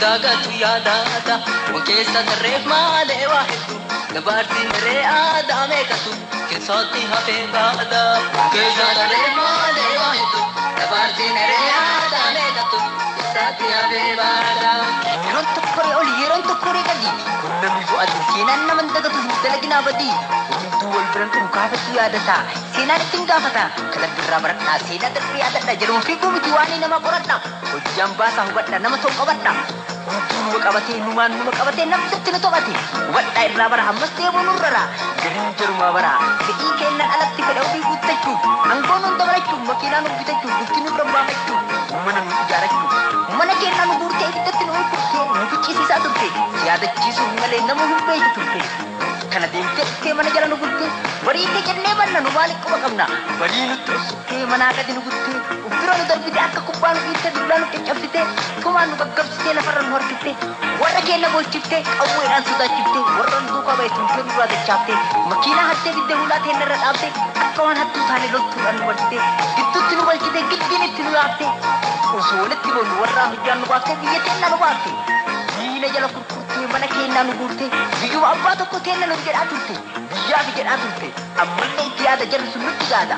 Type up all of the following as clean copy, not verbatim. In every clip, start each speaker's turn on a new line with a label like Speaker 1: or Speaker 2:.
Speaker 1: Dagatu yaadata waan keessa tarreef maalee waa hedduu dabarsi miree aadaa meeqatu keessatti hafee baada. Waan keessa tarreef maalee waa hedduu dabarsi miree aadaa meeqatu keessatti hafee baada. Yeroon tokkoree oli, yeroon tokkoree gadi, kun namni fo'atu seenaan nama hin dagatu, hin dalaginaa badii. Hunduu wal biran dhufu kaafachuu yaadata, seenaan ittiin gaafata. Kalabirraa baradhaa, seenaa darbe yaadadha, jedhuma fiiguu miti waan nama qoradha. Hojjaan baasaa hubadha, nama ta'u qabadha. Hunduu numa qabatee, numaan numa qabatee, namtitti nu to'ate. Hubadhaa, irraa bara, ammas deemuu nurrara. Gariin jarumaa bara. Fedhii kennan alatti fedha ofii guuttachuuf, aangoo nun dabalachuuf, makiinaa nu bitachuuf, bultii nurra baafachuuf, mana nu ijaarachuuf. Mana kennaa nu guurtee, ibiddatti nu gurtee, nu ficcisiisaa turte. Si yaadachiisuuf malee nama hin beektu turte. Kana deemtee dhuftee mana jala nu bultee, bariitee jennee banna, nu maaliif quba qabna. Barii nutti ossitee, manaa gadi nu guttee, uf bira nu darbitee, akka kubbaa nu dhiittee, dullaa nu caccabsitee, tumaan nu gaggabsitee, lafarra nu harkiftee, warra keenya boolchiftee, qawweedhaan sodaachiftee, warra nu duukaa ba'e tumtee nurraa dachaaftee, makiinaa hattee fidde hulaa teennarra dhaabdee, akka waan hattuu taane loltuudhaan nu marsitee, gidduutti nu galchitee, giddiin itti nu yaaftee, osoo walitti boonnu warraa hojjaan nu baaftee, biyya teennaa nu baafte. Diina jala kurkurtee, mana keennaa nu guurtee, biyyuma abbaa tokko teenna nu jedhaa turte, biyyaafi jedhaa turte. Ammallee itti yaada, jarri sun nutti gaada.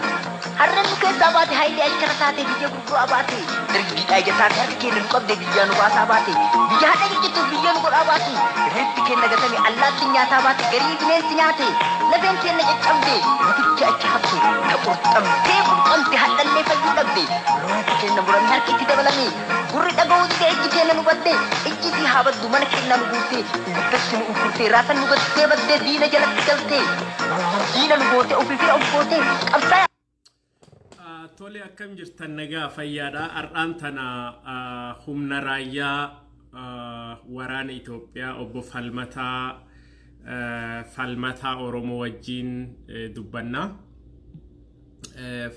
Speaker 1: Harreen nu keessaa baate, hayilee ashkara taate, biyya gurguraa baate, dargiidhaa ija taate, harka keenya nu qabde, biyyaa nu baasaa baate, biyya hadha ciccittuuf biyya nu godhaa baate. Reeffi keenya gatame, allaattiin nyaataa baate, garii bineensi nyaate, lafeen keenya caccabde, mutichi achi hafte, ta qurxamtee qurxamte, hadhallee fayyuu dhabde. Luunti keenya murame, harki itti dabalame, gurri dhaga'uu dide, ijji keenya nu badde. Ijji sii haa baddu, mana keenya nu guurtee, ibiddatti nu unkurtee, raasan nu gattee baddee, diina jalatti galtee, diina nu gootee, ofii fira of gootee qabsaa.
Speaker 2: Tole, akkam jirtan? Nagaa fayyaadha. Har'aan tana humna raayyaa waraana Itoophiyaa obbo Falmataa, Falmataa Oromoo wajjin dubbanna.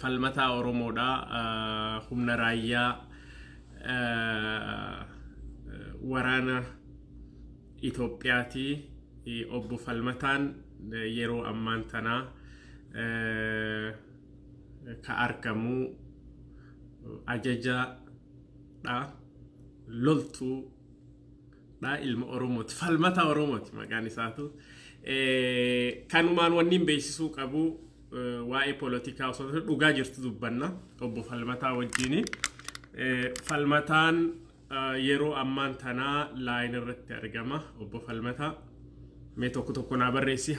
Speaker 2: Falmataa Oromoodha. Humna raayyaa waraana Itoophiyaati. Obbo Falmataan yeroo ammaan tanaa ka argamu ajajaadha, loltuudha, ilma Oromooti, Falmata Oromooti maqaan isaatu. Kanumaan wanni beeksisuu qabu, waa'ee poolitikaa osoo dhugaa jirtu dubbanna obbo Falmataa wajjini. Falmataan yeroo ammaan tanaa line irratti argama. Obbo Falmataa, mee tokko tokko naa barreessi,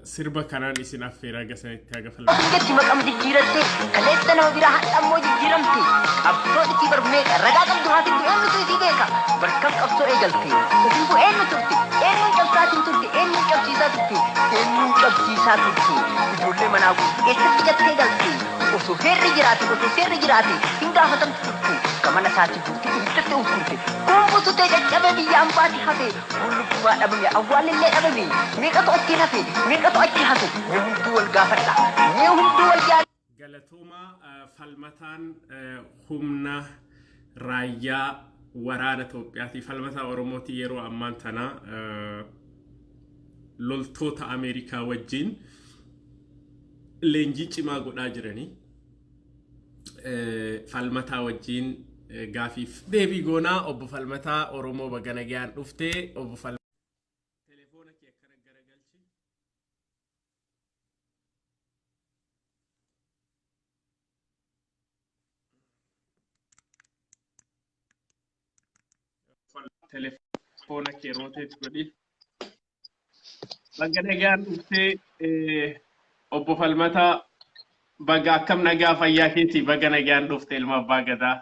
Speaker 2: sirba kanaan isin affeera haga sanitti haga Falmataa.
Speaker 1: Jetti maqama jijjiiratte, kaleessa nama biraa, hadha ammoo jijjiiramte. Qabsoon isii bar meeqa ragaa qabdu haa fiddu, eenyutu isii beeka? Barkam qabsoo eegalte? Ofiifuu eenyu turte? Eenyuun cabsaatiin turte? Eenyuun cabsiisaa turte? Eenyuun cabsiisaa turte? Ijoollee manaa guutu eessatti gattee galte? Osoo heerri jiraate, osoo seerri jiraate, hin gaafatamtu turte. Ka mana isaatii guurte, ibiddatti unkurte, kuun bututee caccabee biyya ambaati hafe, kuun lubbumaa dhabame, awwaalillee dhabame. Meeqatu achiin hafe? Meeqatu achi hafe? Mee hunduu wal gaafadha, mee hunduu wal yaada.
Speaker 2: Galatoomaa. Falmataan humna raayyaa waraana Itoophiyaati. Falmataa Oromooti. Yeroo ammaan tana loltoota Ameerikaa wajjin leenjii cimaa godhaa jiranii. Falmataa wajjin gaafiif deebii goonaa. Obbo Falmataa Oromoo, baga nagayaan dhuftee. Obbo Falmataa, telefoona kee akkana garagalchi. Telefoona kee rotate godhi. Baga nagaan dhuftee, obbo Falmataa, baga akkam nagaa fayyaa keetii? Baga nagaan dhufte, ilma abbaa gadaa.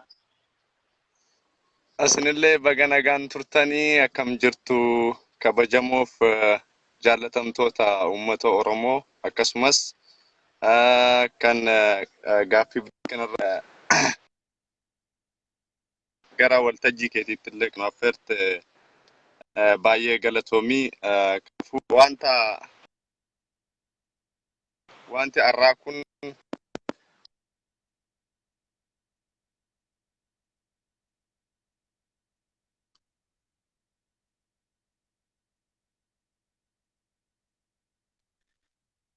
Speaker 3: Isinillee baga nagaan turtanii. Akkam jirtu, kabajamoof jaallatamtoota uummata Oromoo, akkasumas kan gaaffii kanarra gara waltajjii keetiitti illee kan affeerte, baay'ee galatoomii. Wanta wanti har'aa kun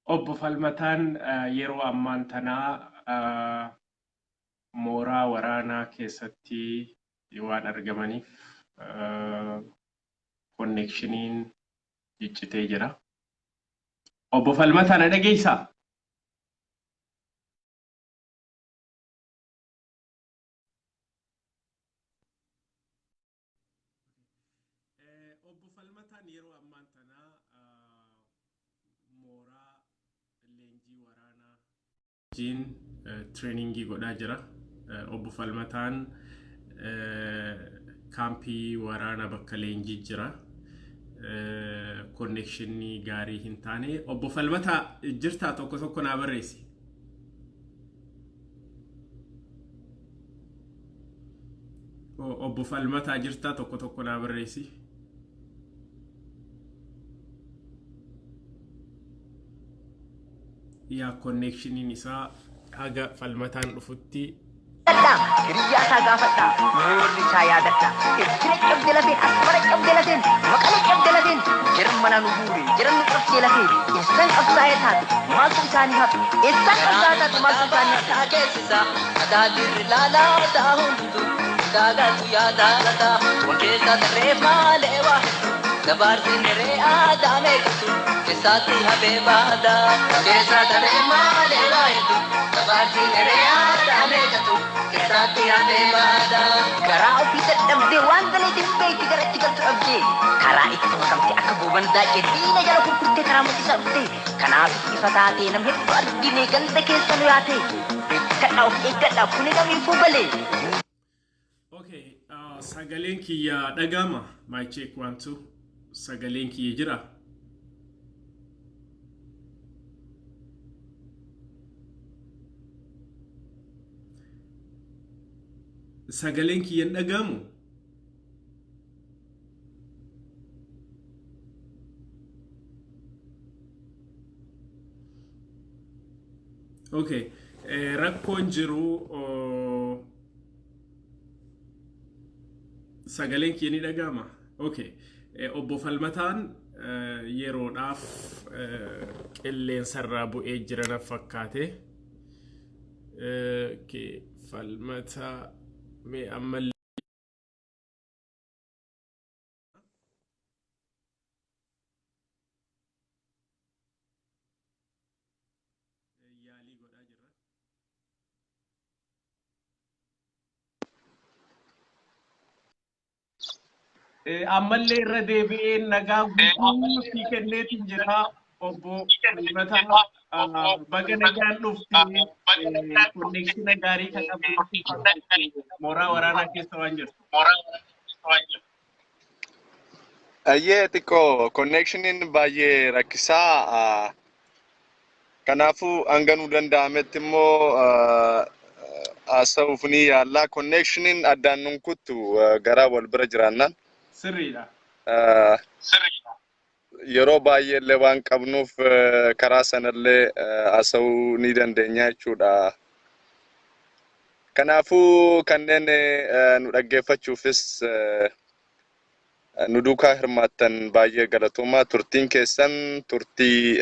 Speaker 2: Obbo Falmataan yeroo ammaan tanaa mooraa waraanaa keessatti waan argamaniif Connectioniin ciccitee jira. Obbo Falmataa, na dhageessaa? Obbo Falmataan yeroo ammaan tanaa mooraa leenjii waraanaa wajjin trainingii godhaa jira. Obbo Falmataan kaampii waraanaa bakka leenjii jira. Connectionii gaarii hin taane. Obbo Falmataa, jirtaa? Tokko tokko naa barreessi. Obbo Falmataa, jirtaa? Tokko tokko naa barreessi. Yaa, connectioniin isaa haga Falmataan dhufutti.
Speaker 1: Hiriyyaa isaa gaafadha. Moorri isaa yaadadha. Ertira cabde lafeen, Asmara cabde lafeen, Maqalee cabde lafeen, Jarmana nu guure, jiran nu cabsee lafeen, eessaan qabsaa'ee taate, maaltu isaanii hafe? Eessaan qabsaa'ee taate, maaltu isaanii hafe? Keessisa adaadirri laalaa taa hundumtu gaagatu yaadaata waan keessa tarreef maalee waa hedduu dabaartiin ree aadaa meeqatu keessaatti hafee baada keessa tarree maalee waa hedduu dabaartiin ree aadaa meeqatu keessaatti hafee baada. Garaa ofii dadhabdee waan galeetiin beekti gara itti galtu dhabdee karaa itti makamte akka gooban daacee diina jala kurkurtee karaa mul'isaa dhufte. Kanaaf ifa taatee nam hedduu argine ganda keessa nu yaate. Beekkadhaa, of eeggadhaa, kuni namiifuu galee.
Speaker 2: Okay, sagaleen kiyya dhagama? Mic check, one two. Sagaleen kiyya jira? Sagaleen kiyya hin dhagamu? Okay, rakkoon jiru sagaleen kiyya ni dhagama? Okay, obbo Falmataan yeroodhaaf qilleensarraa bu'ee jira na fakkaate. Okay, Falmataa mee ammallee. Yaalii godhaa jirra. Ammallee irra deebi'ee nagaa guutuu sii kenneetiin jira, obbo Falmataa. Baga nagaan dhufte. Connectiona gaarii kan qabdu mooraa waraanaa keessa waan jirtu.
Speaker 3: Ayyee, xiqqoo connectioniin baay'ee rakkisaa. Kanaafuu hanga nu danda'ametti immoo haasa'uuf ni yaalla. Connectioniin addaan nun kuttu garaa wal bira jiraannaan.
Speaker 2: Sirriidha.
Speaker 3: Yeroo baay'ee illee waan qabnuuf karaa sanallee haasa'uu ni dandeenya jechuudha. Kanaafuu kanneen nu dhaggeeffachuufis nu duukaa hirmaattan baay'ee galatoomaa. Turtiin keessan turtii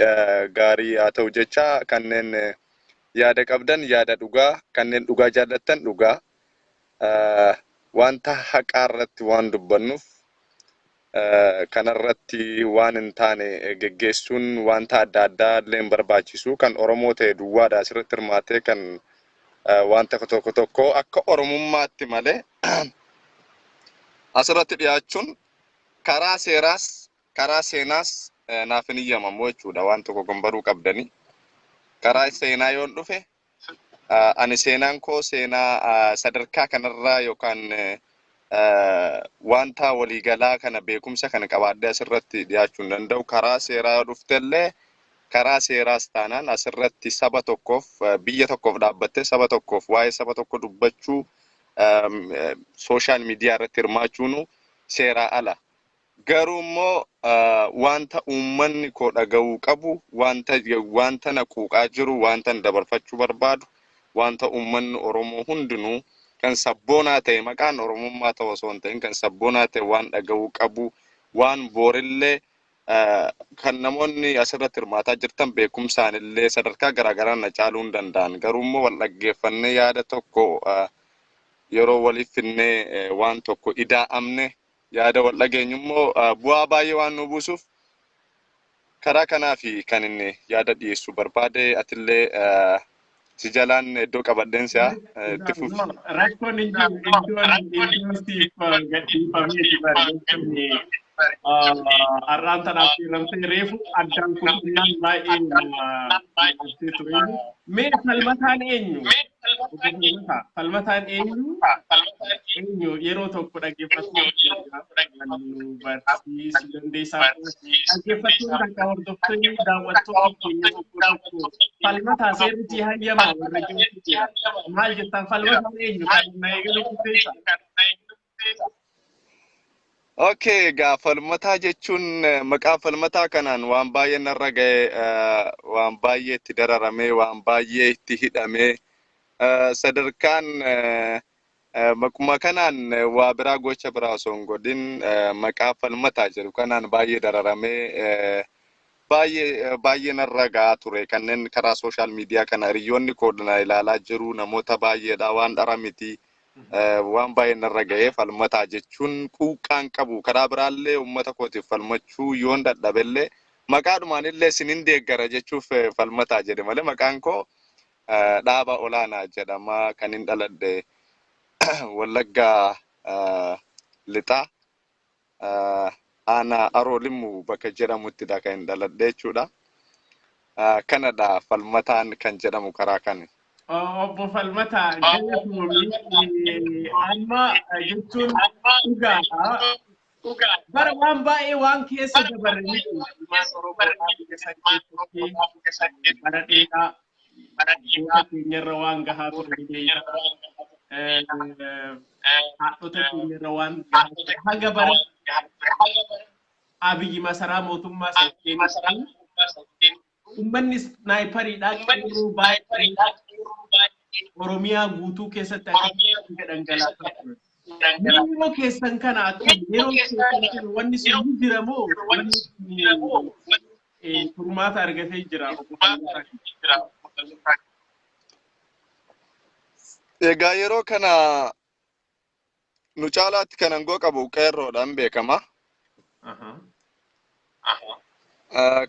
Speaker 3: gaarii haa ta'u jecha, kanneen yaada qabdan yaada dhugaa, kanneen dhugaa jaallattan dhugaa, wanta haqaa irratti waan dubbannuuf kanarratti waan hin taane geggeessuun wanta adda addaa illee hin barbaachisu. Kan Oromoo ta'e duwwaadha asirratti hirmaatee kan wanta tokko tokko akka Oromummaatti malee asirratti dhiyaachuun karaa seeraas karaa seenaas naaf hin iyyamamu jechuudha. Waan tokko kan baruu qabdanii, karaa seenaa yoon dhufe, ani seenaan koo seenaa sadarkaa kanarraa yookaan wanta waliigalaa kana beekumsa kana qabaadhee asirratti dhiyaachuu hin danda'u. Karaa seeraa yoo dhuftellee, karaa seeraas taanaan asirratti saba tokkoof, biyya tokkoof dhaabbattee saba tokkoof waa'ee saba tokko dubbachuu, social media irratti hirmaachuun seeraa ala. Garuu immoo wanta uummanni koo dhaga'uu qabu, wanta na quuqaa jiru, wanta na dabarfachuu barbaadu, wanta uummanni Oromoo hundinuu kan sabboonaa ta'e, maqaan Oromummaa ta'u osoo hin ta'in, kan sabboonaa ta'e waan dhaga'uu qabu, waan boorillee kan namoonni asirratti hirmaataa jirtan beekumsaan illee sadarkaa garaagaraan na caaluu hin danda'an. Garuu immoo wal dhaggeeffannee yaada tokko yeroo waliif finnee waan tokko idaa'amne Yaada wal dhageenyu immoo bu'aa baay'ee waan nu buusuuf karaa kanaa fi kan inni yaada dhiyeessuu barbaade atillee si jalaan iddoo qabadheen si'a itti fufi.
Speaker 2: Rakkoon hin jiru, iddoon siif gadhiifameeti bari jechuun har'aan tanaaf fiiramtee reefu addaan kutunnaan baay'ee nama ture. Mee Falmataan eenyu? Obbo Falmataa, Falmataan eenyu? Eenyu yeroo tokko dhaggeeffattoota nu barsiisuu dandeessaa? Dhaggeeffattoonni takka hordoftoonni daawwattoonni keenya tokko tokko Falmataa seerri si hayyamaa warra jirutu jira. Maal jettan, Falmataan eenyu kan na eegaluu dandeessaa?
Speaker 3: Okay, egaa Falmataa jechuun maqaa Falmataa kanaan waan baay'ee narra ga'e, waan baay'ee itti dararamee, waan baay'ee itti hidhamee, sadarkaan maquma kanaan waa biraa gocha biraa osoo hin godhin maqaa Falmataa jedhu kanaan baay'ee dararamee, baay'ee baay'ee narra ga'aa ture. Kanneen karaa social media kana hiriyoonni koo na ilaalaa jiru namoota baay'eedha, waan dhara miti. Waan baay'ee narra ga'ee Falmataa jechuun quuqqaan qabu karaa biraallee uummata kootiif falmachuu yoon dadhabellee maqaadhumaan illee sinin deeggara jechuuf Falmataa jedhe malee maqaan koo Dhaaba Olaanaa jedhama. Kan hin dhaladhe Wallaggaa Lixaa, aanaa Aroolimmu bakka jedhamuttidha kan hin dhaladhe jechuudha. Kanadha Falmataan kan jedhamu karaa kani.
Speaker 2: Obbo Falmataa, galatoomi. Amma jechuun dhugaadha. Bara waan baay'ee waan keessa dabarre miti. Ilmaan Oromoodhaa biyya san keessatti bara dheeraa goota keenyarra waan gahaa ture ni beekna. Haadhota keenyarra waan gahaa ture. Haga bara Abiyyi masaraa mootummaa san seenutti uummanni snaayipariidhaa qeerroo baay'ee Oromiyaa guutuu keessatti akka dhangalaasaa ture. Yeroo keessan kana akkam, yeroo keessan kana wanni sun ni jira moo wanni sun furmaata argatee jira, obbo Falmataa?
Speaker 3: Egaa yeroo kana nu caalaatti kan aangoo qabu qeerroodhaan beekama.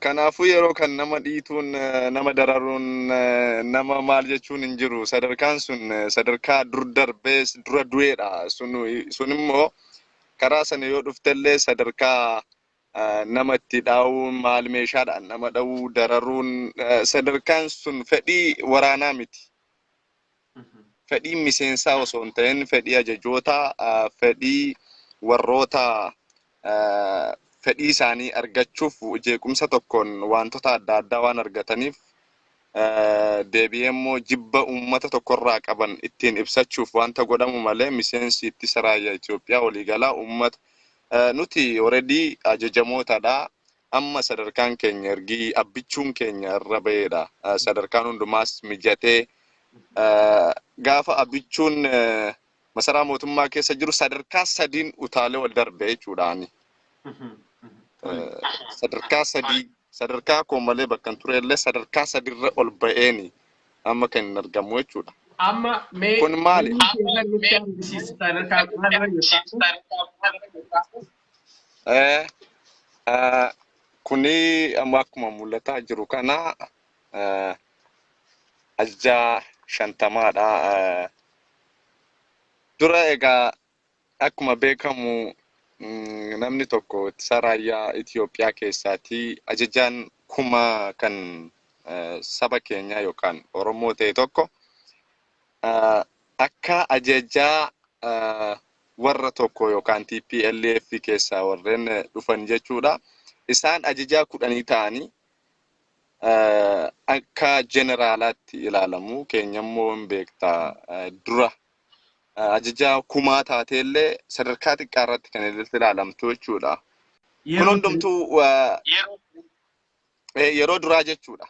Speaker 3: Kanaafuu yeroo kan nama dhiituun, nama dararuun, nama maal jechuun hin jiru. Sadarkaan sun sadarkaa dur darbee dura du'eedha. Sun immoo karaa sana yoo dhuftellee sadarkaa nama itti dhaa'uun maal meeshaadhaan nama dha'uu dararuun sadarkaan sun fedhii waraanaa miti. Fedhii miseensaa osoo hin ta'in fedhii ajajootaa, fedhii warroota fedhii isaanii argachuuf jeequmsa tokkoon wantoota adda addaa waan argataniif deebi'ee immoo jibba uummata tokkorraa qaban ittiin ibsachuuf wanta godhamu malee miseensi ittisa raayyaa Itoophiyaa waliigalaa uummata nuti already ajajamootadha. Amma sadarkaan keenya ergi abbichuun keenya irra ba'eedha. Sadarkaan hundumaas mijatee gaafa abbichuun masaraa mootummaa keessa jiru sadarkaa sadiin utaalee ol darbe jechuudhaani. Sadarkaa sadii, sadarkaa koo malee bakka hin turellee sadarkaa sadirra ol ba'eeni amma kan hin argamu jechuudha.
Speaker 2: Amma mee
Speaker 3: Kun maali?
Speaker 2: keessan nutti argisiisa, sadarkaa maalirra jirta?
Speaker 3: Kuni amma akkuma mul'ataa jiru kana ajajaa 50dha. Dura egaa akkuma beekamu namni tokko ittisa raayyaa Itoophiyaa keessaatii ajajaan kuma kan saba keenyaa yookaan Oromoo ta'e tokko akka ajajaa warra tokko yookaan TPLF keessaa warreen dhufan jechuudha. Isaan ajajaa 10 ta'anii akka jeneraalaatti ilaalamu. Keenya immoo hin beektaa, dura ajajaa kumaa taateellee sadarkaa xiqqaa irratti kan ilaalamtu jechuudha. Kun hundumtuu yeroo duraa jechuudha.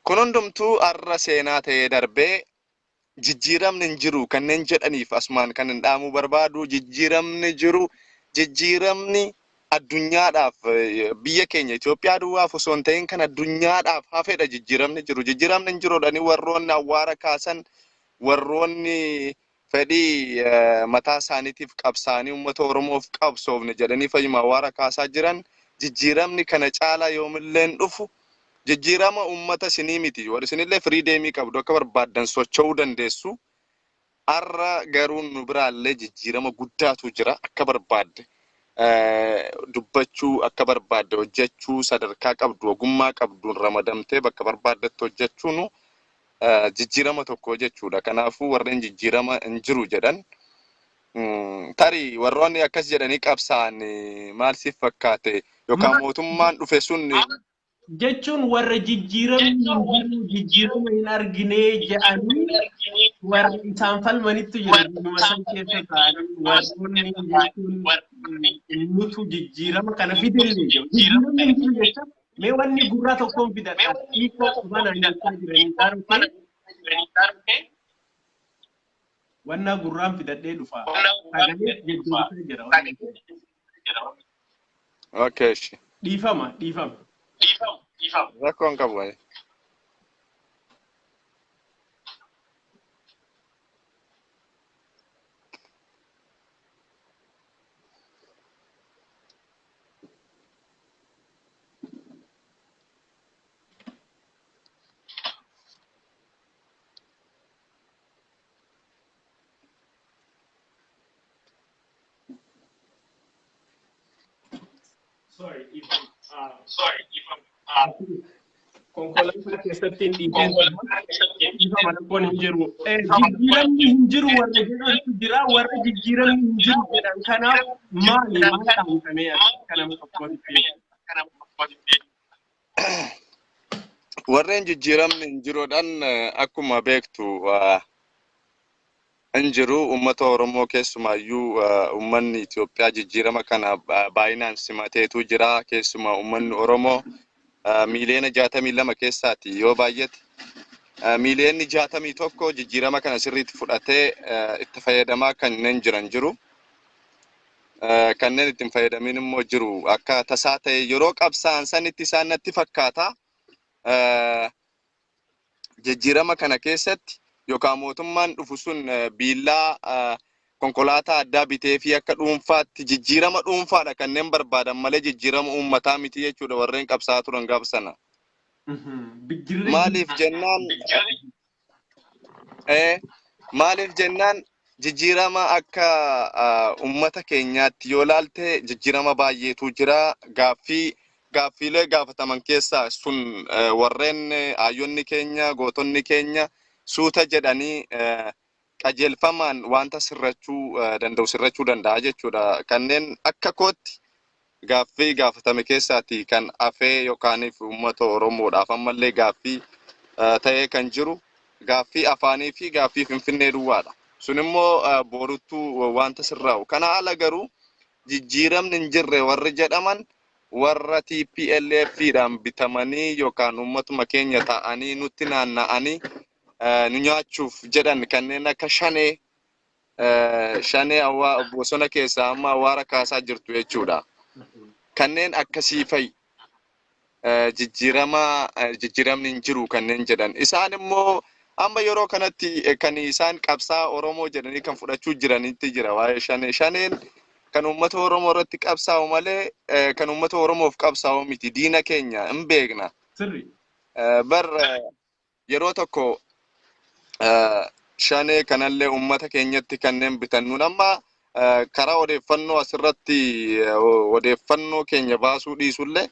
Speaker 3: Kun hundumtuu har'a seenaa ta'ee darbee jijjiiramni hin jiru kanneen jedhaniif asumaan kan hin dhaamuu barbaadu, jijjiiramni jiru jijjiiramni addunyaadhaaf, biyya keenya Itoophiyaa duwwaaf osoo hin ta'in kan addunyaadhaaf hafedha jijjiiramni jiru. Jijjiiramni hin jiru jedhanii warroonni awwaara kaasan, warroonni Fedhii mataa isaaniitiif qabsaa'anii uummata Oromoof qabsoofne jedhanii fayyuma awwaara kaasaa jiran, jijjiiramni kana caalaa yoomillee hin dhufu. Jijjiirama uummata isinii miti. Warri isinillee freedomii qabdu, akka barbaaddan socho'uu dandeessu. Har'a garuu nu biraallee jijjiirama guddaatu jira. Akka barbaadde dubbachuu, akka barbaadde hojjechuu, sadarkaa qabdu, ogummaa qabduun ramadamtee bakka barbaaddetti hojjechuun jijjiirama tokko jechuudha. Kanaafuu warreen jijjiirama hin jiru jedhan, tarii warroonni akkas jedhanii qabsaa'an maal siif fakkaate yookaan mootummaan dhufe sun
Speaker 2: Jechuun warra jijjiiramni hin jiru, jijjiirama hin argine jedhanii warra isaan falmanittu jira. Guyyuma san keessa ta'anii warroonni jechuun nutu jijjiirama kana fidellee jedhu. Jijjiiramni hin jiru jecha mee wanni gurraa tokkoon fidadha. Hiikoo qabanaan jechaa jiranii isaan dhufee wannaa gurraan fidadhee dhufa. Sagalee jajjabeessaa jira wanni kun.
Speaker 3: Okay, ishi.
Speaker 2: Dhiifama, dhiifama.
Speaker 3: Rakkoo hin qabu.
Speaker 2: Sorry, dhiifama. Ah, konkolaataa keessatti hin dhiifeen dhiifama, rakkoon hin jiru. Jijjiiramni hin jiru warra jedhantu jira, warra jijjiiramni hin jiru jedhan kanaaf maali maal dhaamsamee akka nama tokkootti?
Speaker 3: Warreen jijjiiramni hin jiruudhaan, akkuma beektu hin jiru. Uummata Oromoo keessumaayyuu, uummanni Itoophiyaa jijjiirama kana baay'inaan simateetu jira. Keessumaa uummanni Oromoo miiliyoona 62 keessaati yoo baay'ate miiliyoonni 61 jijjiirama kana sirriitti fudhatee itti fayyadamaa kanneen jiran jiru. Kanneen itti hin fayyadamin immoo jiru. Akka tasaa ta'e yeroo qabsaa'an sanitti isaan natti fakkaata. Jijjiirama kana keessatti yookaan mootummaan dhufu sun biillaa konkolaataa addaa bitee fi akka dhuunfaatti jijjiirama dhuunfaadha kanneen barbaadan malee jijjiirama uummataa miti jechuudha warreen qabsaa'aa turan gaaf sana. Maaliif jennaan, jijjiirama akka uummata keenyaatti yoo laalte jijjiirama baay'eetu jira. Gaaffiilee gaafataman keessaa sun warreen hayyoonni keenya, gootonni keenya suuta jedhanii qajeelfamaan wanta sirrachuu danda'u sirrachuu danda'a jechuudha. Kanneen akka kootti gaaffii gaafatame keessaati kan hafee yookaaniif uummata Oromoodhaaf ammallee gaaffii ta'ee kan jiru gaaffii afaanii fi gaaffii Finfinnee duwwaadha. Sun immoo booruttuu wanta sirraa'u. Kana ala garuu jijjiiramni hin jirre warri jedhaman warra TPLF dhaan bitamanii yookaan uummatuma keenya ta'anii nutti naanna'anii nu nyaachuuf jedhan, kanneen akka shanee, shanee bosona keessaa amma awwaara kaasaa jirtu jechuudha. Kanneen akkasii fa'i jijjiirama jijjiiramni hin jiru kanneen jedhan. Isaan immoo amma yeroo kanatti kan isaan qabsaa Oromoo jedhanii kan fudhachuu jiranitti jira waa'ee shanee. Shaneen kan uummata Oromoo irratti qabsaa'u malee kan uummata Oromoof qabsaa'u miti. Diina keenya hin beekna.
Speaker 2: Sirri.
Speaker 3: Bar yeroo tokko shanee kanallee uummata keenyatti kanneen bitannuun amma karaa odeeffannoo asirratti odeeffannoo keenya baasuu dhiisullee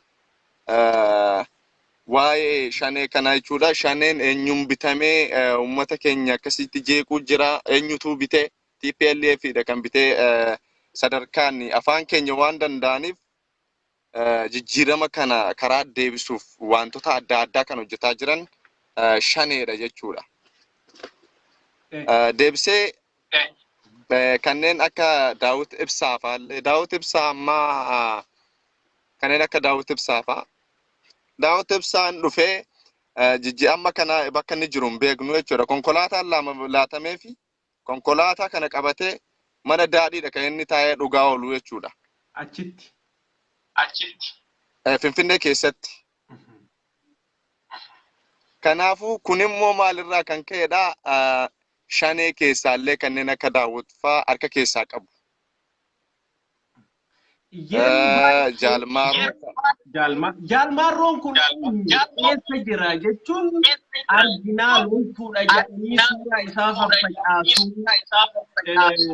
Speaker 3: waa'ee shanee kanaa jechuudha. Shaneen eenyuun bitamee uummata keenya akkasitti jeequu jira? Eenyutu bitee? TPLF dha kan bitee. Sadarkaan afaan keenya waan danda'aniif jijjiirama kana karaa deebisuuf wantoota adda addaa kan hojjetaa jiran shaneedha jechuudha. Deebisee kanneen akka Daawit Ibsaa fa'aallee, Daawit Ibsaa ammaa, kanneen akka Daawit Ibsaa fa'a. Daawit Ibsaan dhufee jijji amma kana bakka inni jiru hin beeknu jechuudha. Konkolaataan lama laatamee fi konkolaataa kana qabatee mana daadhiidha kan inni taa'ee dhugaa oolu jechuudha.
Speaker 2: Achitti.
Speaker 3: Finfinnee keessatti. Kanaafuu kun immoo maalirraa kan ka'edha? Shanee keessaallee kanneen akka Daawwit fa'aa harka keessaa qabu.
Speaker 2: Yeroo baay'ee
Speaker 3: Jaalmaarroo fa'a.
Speaker 2: Jaalmaarroon kun eenyu, eessa jira jechuun arginaa loltuudha jedhanii suuraa isaa faffacaasu.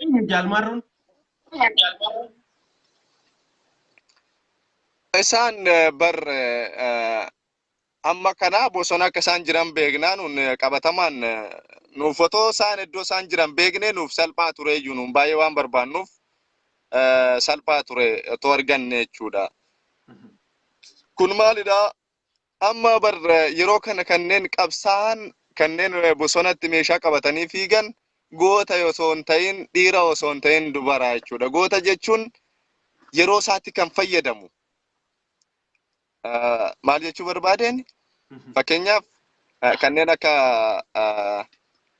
Speaker 2: Eenyu Jaalmaarroon?
Speaker 3: Isaan bar amma kana bosona akka isaan jiran beeknaa, nuun qabatamaan nuuf otoo isaan iddoo isaan jiran beeknee nuuf salphaa ture iyyuu, nuun baay'ee waan barbaannuuf salphaa ture otoo arganne jechuudha. Kun maalidha? Amma bar yeroo kana kanneen qabsaa'an, kanneen bosonatti meeshaa qabatanii fiigan goota osoo hin ta'in, dhiira osoo hin ta'in dubara jechuudha. Goota jechuun yeroo isaatti kan fayyadamu. Maal jechuu barbaadeen, fakkeenyaaf kanneen akka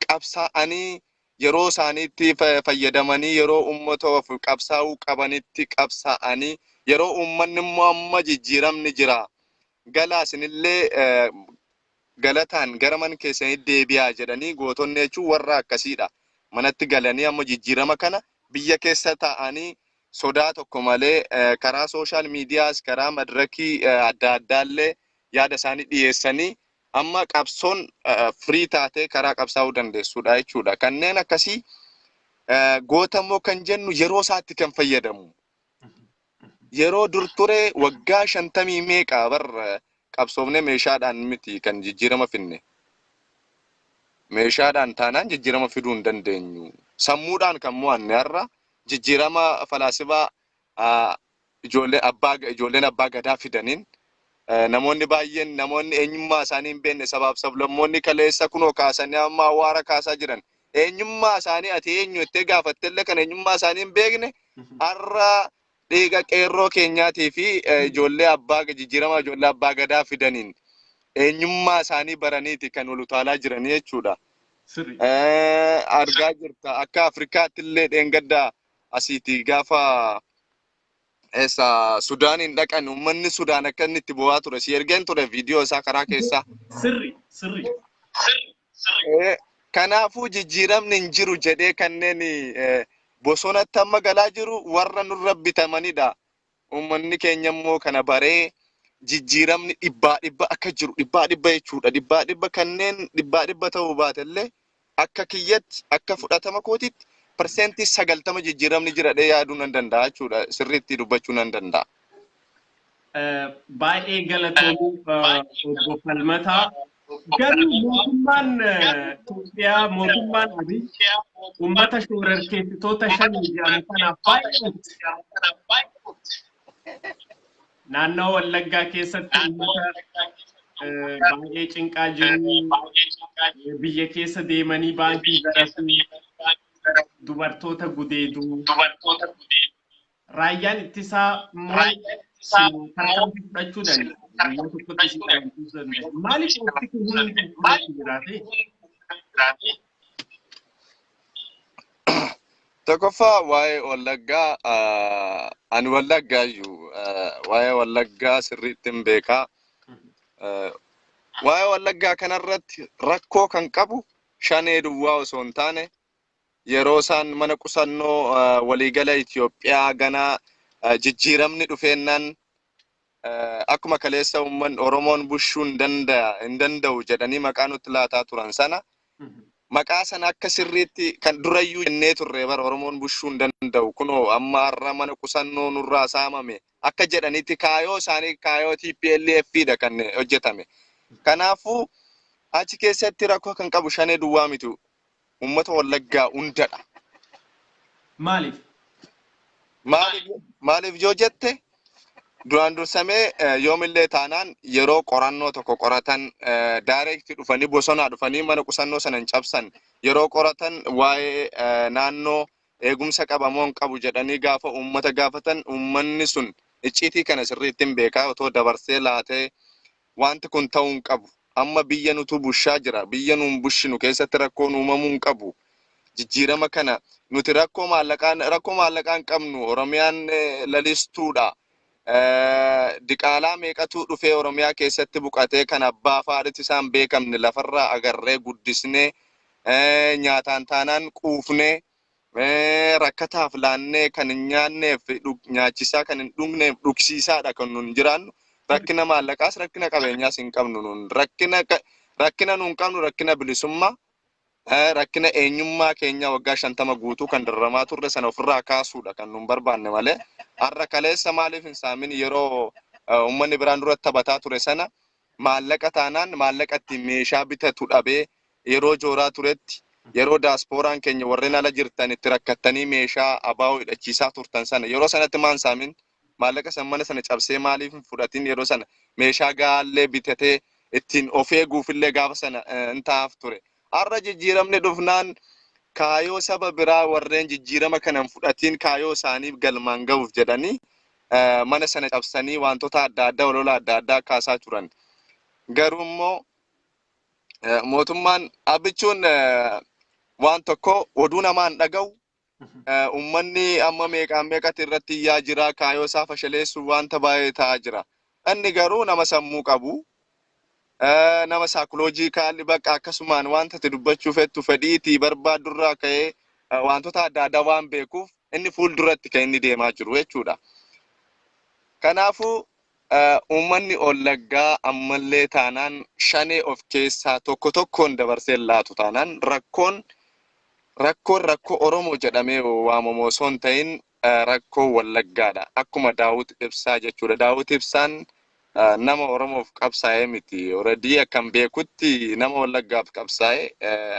Speaker 3: qabsaa'anii yeroo isaaniitti fayyadamanii, yeroo uummata qabsaa'uu qabanitti qabsaa'anii, yeroo uummanni immoo amma jijjiiramni jira, galaa isinillee galataan gara mana keessanii deebi'aa jedhanii, gootonni jechuun warra akkasiidha. Manatti galanii amma jijjiirama kana biyya keessa taa'anii sodaa tokko malee karaa social medias, karaa madirakii adda addaallee yaada isaanii dhiyeessanii, amma qabsoon firii taatee karaa qabsaa'uu dandeessudha jechuudha. Kanneen akkasii goota immoo kan jennu yeroo isaatti kan fayyadamu. Yeroo dur ture waggaa 50 meeqa bar qabsoofnee meeshaadhaan miti kan jijjiirama finne. Meeshaadhaan taanaan jijjiirama fiduu hin dandeenyu. Sammuudhaan kan mo'anne har'a jijjiirama falaasifaa ijoolleen abbaa gadaa fidaniin, namoonni baay'een, namoonni eenyummaa isaanii hin beekne, sabaaf sablammoonni kaleessa kunoo kaasanii amma awwaara kaasaa jiran, eenyummaa isaanii ati eenyu jettee gaafattellee kan eenyummaa isaanii hin beekne, har'a dhiiga qeerroo keenyaatii fi ijoollee abbaa jijjiirama ijoollee abbaa gadaa fidaniin eenyummaa isaanii baraniiti kan ol utaalaa jiranii jechuudha. Argaa jirta, akka Afrikaatti illee dheengadda asiiti gaafa eessa Sudaaniin dhaqan, uummanni Sudaan akka inni itti bu'aa ture si ergeen ture viidiyoo isaa karaa keessaa.
Speaker 2: Sirri sirri.
Speaker 3: Kanaafuu jijjiiramni hin jiru jedhee kanneen bosonatti amma galaa jiru warra nurra bitamanidha. Uummanni keenya immoo kana baree jijjiiramni dhibbaa dhibba akka jiru, dhibbaa dhibba jechuudha. Dhibbaa dhibba kanneen dhibbaa dhibba ta'uu baatellee, akka kiyyatti, akka fudhatama kootitti 90% jijjiiramni jira dhee yaaduu nan danda'a jechuudha. Sirriitti dubbachuu nan danda'a.
Speaker 2: Baay'ee galatoomii, obbo Falmataa. Garuu mootummaan Itoophiyaa, mootummaan Abiy, uummata shororkeessitoota shanii jedhamu kanaaf baay'ee obse. Naannoo Wallaggaa keessatti uummata baay'ee cinqaa jiru. Biyya keessa deemanii baankii zarafuu, dubartoota gudeeduu. Raayyaan ittisaa immoo tarkaanfii fudhachuu danda'a. Guyyaa tokkotti si dhabamsiisuu danda'a. Maaliif obsi kun hundi fudhachuu jiraate?
Speaker 3: Tokkoffaa, waa'ee Wallaggaa, ani Wallaggaa iyyuu waa'ee Wallaggaa sirriitti hin beekaa. Waa'ee Wallaggaa kanarratti rakkoo kan qabu Shanee duwwaa osoo hin taane, yeroo isaan mana qusannoo waliigala Itoophiyaa gana jijjiiramni dhufeennaan, akkuma kaleessa uummanni Oromoon bushuu hin danda'u jedhanii maqaa nutti laataa turan sana, maqaa sana akka sirriitti kan durayyuu jennee turre bara Oromoon bushuu hin danda'u, kunoo amma har'a mana qusannoo nurraa saamame akka jedhanitti kaayoo isaanii, kaayoo TPLF dha kan hojjetame. Kanaafuu achi keessatti rakkoo kan qabu Shanee duwwaa miti, uummata Wallaggaa hundadha.
Speaker 2: Maaliif?
Speaker 3: Maaliif yoo jette, duraan dursamee yoomillee taanaan yeroo qorannoo tokko qoratan direct dhufanii bosonaa dhufanii mana qusannoo sana hin cabsan. Yeroo qoratan waa'ee naannoo eegumsa qaba moo hin qabu jedhanii gaafa uummata gaafatan, uummanni sun icciitii kana sirriitti hin beekaa, otoo dabarsee laatee wanti kun ta'uu hin qabu. Amma biyya nutu bushaa jira. Biyya nuun bushinu keessatti rakkoon uumamuu hin qabu. Jijjiirama kana nuti rakkoo maallaqaa hin qabnu. Oromiyaan lalistuudha. Diqaalaa meeqatu dhufee Oromiyaa keessatti buqatee kan abbaa faadhitti isaan beekamne lafarraa agarree guddisnee Nyaataan taanaan quufnee rakkataaf laannee kan hin nyaanneef nyaachisaa kan hin dhugneef dhugsiisaadha kan nun jiraannu. Rakkina maallaqaas rakkina qabeenyaas hin qabnu nun. Rakkina nun qabnu rakkina bilisummaa, rakkina eenyummaa keenya waggaa 50 guutuu kan dararamaa turre sana ofirraa kaasuudha kan nun barbaanne malee har'a kaleessa maaliif hin saamin yeroo uummanni biraan duratti taphataa ture sana maallaqa taanaan maallaqa ittiin meeshaa bitatu dhabee yeroo jooraa turetti, yeroo daaspooraan keenya warreen ala jirtan itti rakkattanii meeshaa abaa'oo hidhachiisaa turtan sana, yeroo sanatti maan saamin, maallaqa san mana sana cabsee maaliif hin fudhatin, yeroo sana meeshaa gaallee bitatee ittiin of eeguufillee gaafa sana hin ta'aaf ture. Har'a jijjiiramni dhufnaan kaayoo saba biraa warreen jijjiirama kana hin fudhatiin kaayoo isaaniif galmaan gahuuf jedhanii mana sana cabsanii wantoota adda addaa, olola adda addaa kaasaa turan. Garuu immoo mootummaan abbichuun waan tokko oduu namaan dhaga'u, uummanni amma meeqaan meeqatti irratti iyyaa jira, kaayoo isaa fashaleessuuf wanta baay'ee ta'aa jira. Inni garuu nama sammuu qabu, nama psychological bakka akkasumaan wanta ati dubbachuu fettu fedhiitii barbaaddurraa ka'ee wantoota adda addaa waan beekuuf inni fuulduratti kan inni deemaa jiru jechuudha. Kanaafuu uummanni Wallaggaa ammallee taanaan shanee of keessaa tokko tokkoon dabarsee laatu taanaan rakkoon rakkoo Oromoo jedhamee waamamu osoo hin ta'in rakkoo Wallaggaadha. Akkuma Daawit Ibsaa jechuudha. Daawit Ibsaan nama Oromoof qabsaa'ee miti. Already akkam beekutti nama Wallaggaaf qabsaa'e,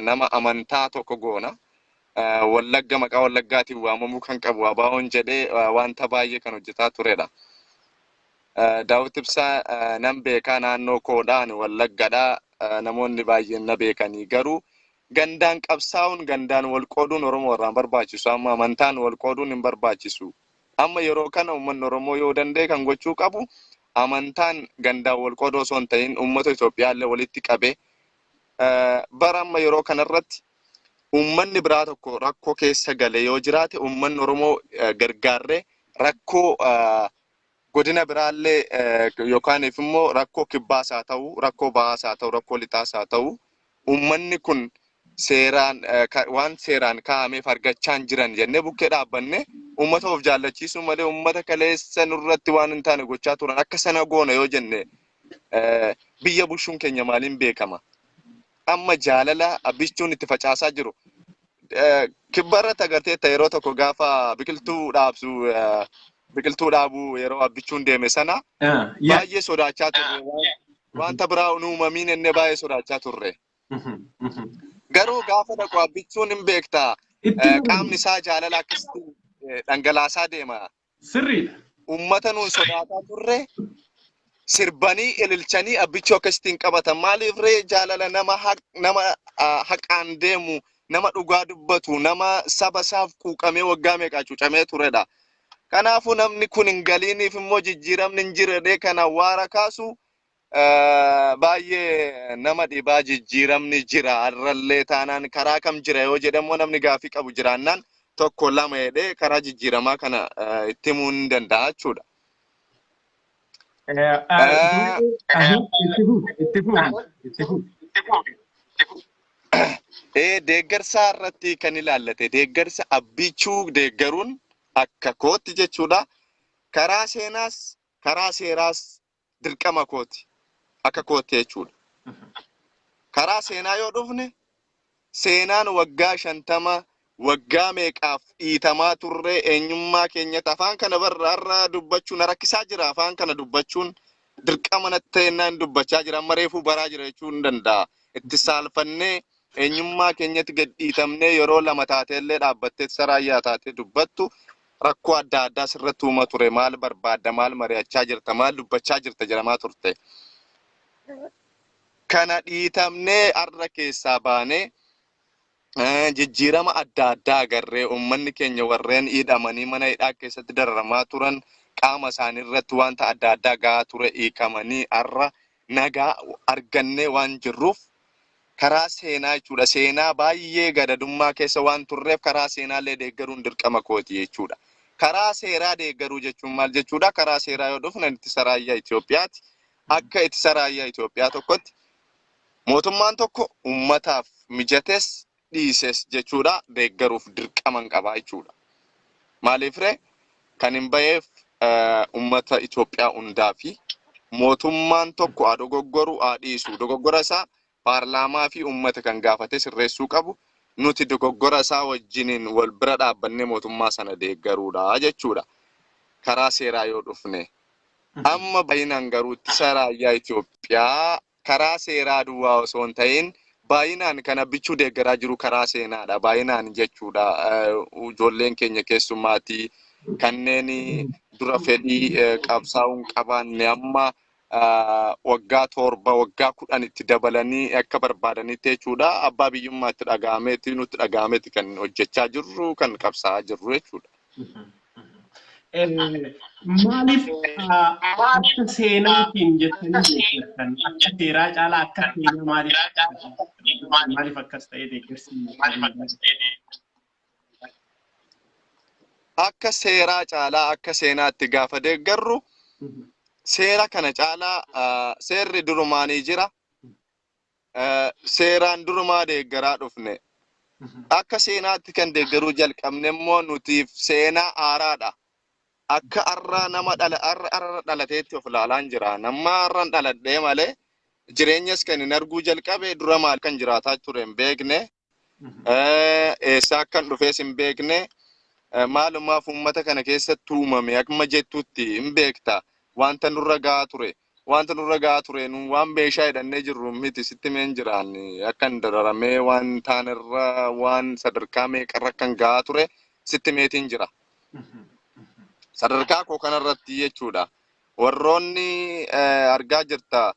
Speaker 3: nama amantaa tokko goona. Wallagga maqaa Wallaggaatiin waamamuu kan qabu ABO'n jedhee wanta baay'ee kan hojjetaa turedha. Daawit Ibsaa nan beekaa, naannoo koodhaan Wallaggadha. Namoonni baay'een na beekanii, garuu gandaan qabsaa'uun, gandaan wal qooduun Oromoo irraa hin barbaachisu. Amma amantaan wal qooduun hin barbaachisu. Amma yeroo kana uummanni Oromoo yoo danda'e kan gochuu qabu amantaan gandaan wal qooduu osoo hin ta'in uummata Itoophiyaa illee walitti qabee bara amma yeroo kanarratti uummanni biraa tokko rakkoo keessa gale yoo jiraate uummanni Oromoo gargaarree rakkoo godina biraallee yookaan immoo rakkoo kibbaas haa ta'u, rakkoo bahaas haa ta'u, rakkoo lixaas haa ta'u, uummanni kun seeraan waan seeraan kaa'ameef argachaa hin jiran jennee bukkee dhaabbanne uummata of jaallachiisuu malee uummata kaleessa nurratti waan hin taane gochaa turan akka sana goona yoo jenne biyya bushuun keenya maaliin beekama? Amma jaalala abbichuun itti facaasaa jiru. Kibba irratti agarteetta, yeroo tokko gaafa biqiltuu dhaabsu, biqiltuu dhaabuu yeroo abbichuun deeme sana baay'ee sodaachaa turre. Wanta biraa hin uumamiin inni baay'ee sodaachaa turre. Garuu gaafa dhaqu abbichuun hin beektaa. Qaamni isaa jaalala akkasitti dhangalaasaa deema. Uummata nuun sodaataa turre sirbanii ililchanii abbichuu akkasittiin qabatan. Maaliif ree? Jaalala nama haqaan deemu, nama dhugaa dubbatu, nama saba isaaf quuqamee waggaa meeqaa cuucamee turedha. Kanaafuu namni kun hin galiiniif immoo jijjiiramni hin jirre kana waara kaasu baay'ee nama dhibaa. Jijjiiramni jira har'allee taanaan karaa kam jira yoo jedhamu, namni gaafii qabu jiraannaan tokko lama jedhee karaa jijjiiramaa kana itti himuu ni danda'a jechuudha.
Speaker 2: Itti fufi, itti fufi, itti fufi.
Speaker 3: Deeggarsa irratti kan ilaallate, deeggarsa abbichuu deeggaruun akka kootti jechuudha. Karaa seenaas karaa seeraas dirqama kooti akka kootti jechuudha. Karaa seenaa yoo dhufne, seenaan waggaa 50 waggaa meeqaaf dhiitamaa turre, eenyummaa keenyatti afaan kana barra har'a dubbachuun na rakkisaa jira. Afaan kana dubbachuun dirqama natti ta'ennaan dubbachaa jira. Amma reefuu baraa jira jechuu hin danda'a. Itti saalfannee eenyummaa keenyatti gad dhiitamnee yeroo lama taateellee dhaabbattee saraayyaa taatee dubbattu rakkoo adda addaa sirratti uuma ture. Maal barbaadda, maal mari'achaa jirta, maal dubbachaa jirta jedhamaa turte. Kana dhiitamnee har'a keessaa baanee jijjiirama adda addaa agarree, uummanni keenya warreen hidhamanii mana hidhaa keessatti dararamaa turan, qaama isaanii irratti wanta adda addaa gahaa ture hiikamanii har'a nagaa argannee waan jirruuf karaa seenaa jechuudha. Seenaa baay'ee gadadummaa keessa waan turreef karaa seenaallee deeggaruun dirqama kooti jechuudha. Karaa seeraa deeggaruu jechuun maal jechuudha? Karaa seeraa yoo dhufne ittisa raayyaa Itoophiyaati. Akka ittisa raayyaa Itoophiyaa tokkotti mootummaan tokko uummataaf mijates Dhiises jechuudha deeggaruuf dirqaman qabaa jechuudha. Maaliif ree kan hin baheef uummata Itoophiyaa hundaa fi mootummaan tokko haa dogoggoru haa dhiisu dogoggora isaa paarlaamaa fi uummata kan gaafatee sirreessuu qabu nuti dogoggora isaa wajjiniin wal bira dhaabbannee mootummaa sana deeggaruudha jechuudha. Karaa seeraa yoo dhufne. Amma baay'inaan garuu ittisa raayyaa Itoophiyaa karaa seeraa duwwaa osoo hin ta'in baay'inaan kan abbichuu deeggaraa jiru karaa seenaadha. Baay'inaan jechuudha. Ijoolleen keenya keessumaatii kanneen dura fedhii qabsaa'uu hin qabaanne amma waggaa 7 waggaa 10 itti dabalanii akka barbaadanitti jechuudha. Abbaa biyyummaatti dhaga'ameeti nutti dhaga'ameeti kan hojjechaa jirru kan qabsaa'aa jirru jechuudha.
Speaker 2: Maaliif akka seenaatiin jettanii deeggartan? Akka seeraa caalaa akka seenaa maaliif akkas ta'ee deeggarsi?
Speaker 3: Akka seeraa caalaa akka seenaatti gaafa deeggarru seera kana caalaa seerri durumaanii jira. Seeraan durumaa deeggaraa dhufne. Akka seenaatti kan deeggaruu jalqabne immoo nutiif seenaa haaraadha. Akka har'a nama dhala har'a har'a dhalateetti of ilaalaan jira. Nama har'an dhaladhee malee jireenyas kan hin arguu jalqabe dura maal kan jiraataa ture hin beekne. Eessaa akkan dhufees hin beekne. Maalumaaf uummata kana keessatti uumame akkuma jettutti hin beekta. Wanta nurra gahaa ture. Wanta nurra gahaa ture nu waan meeshaa hidhannee jirru miti sitti meen jiraan akkan dararamee waan taanerra waan sadarkaa meeqarra akkan gahaa ture sitti meetiin jira. Sadarkaa koo kanarratti jechuudha. Warroonni argaa jirta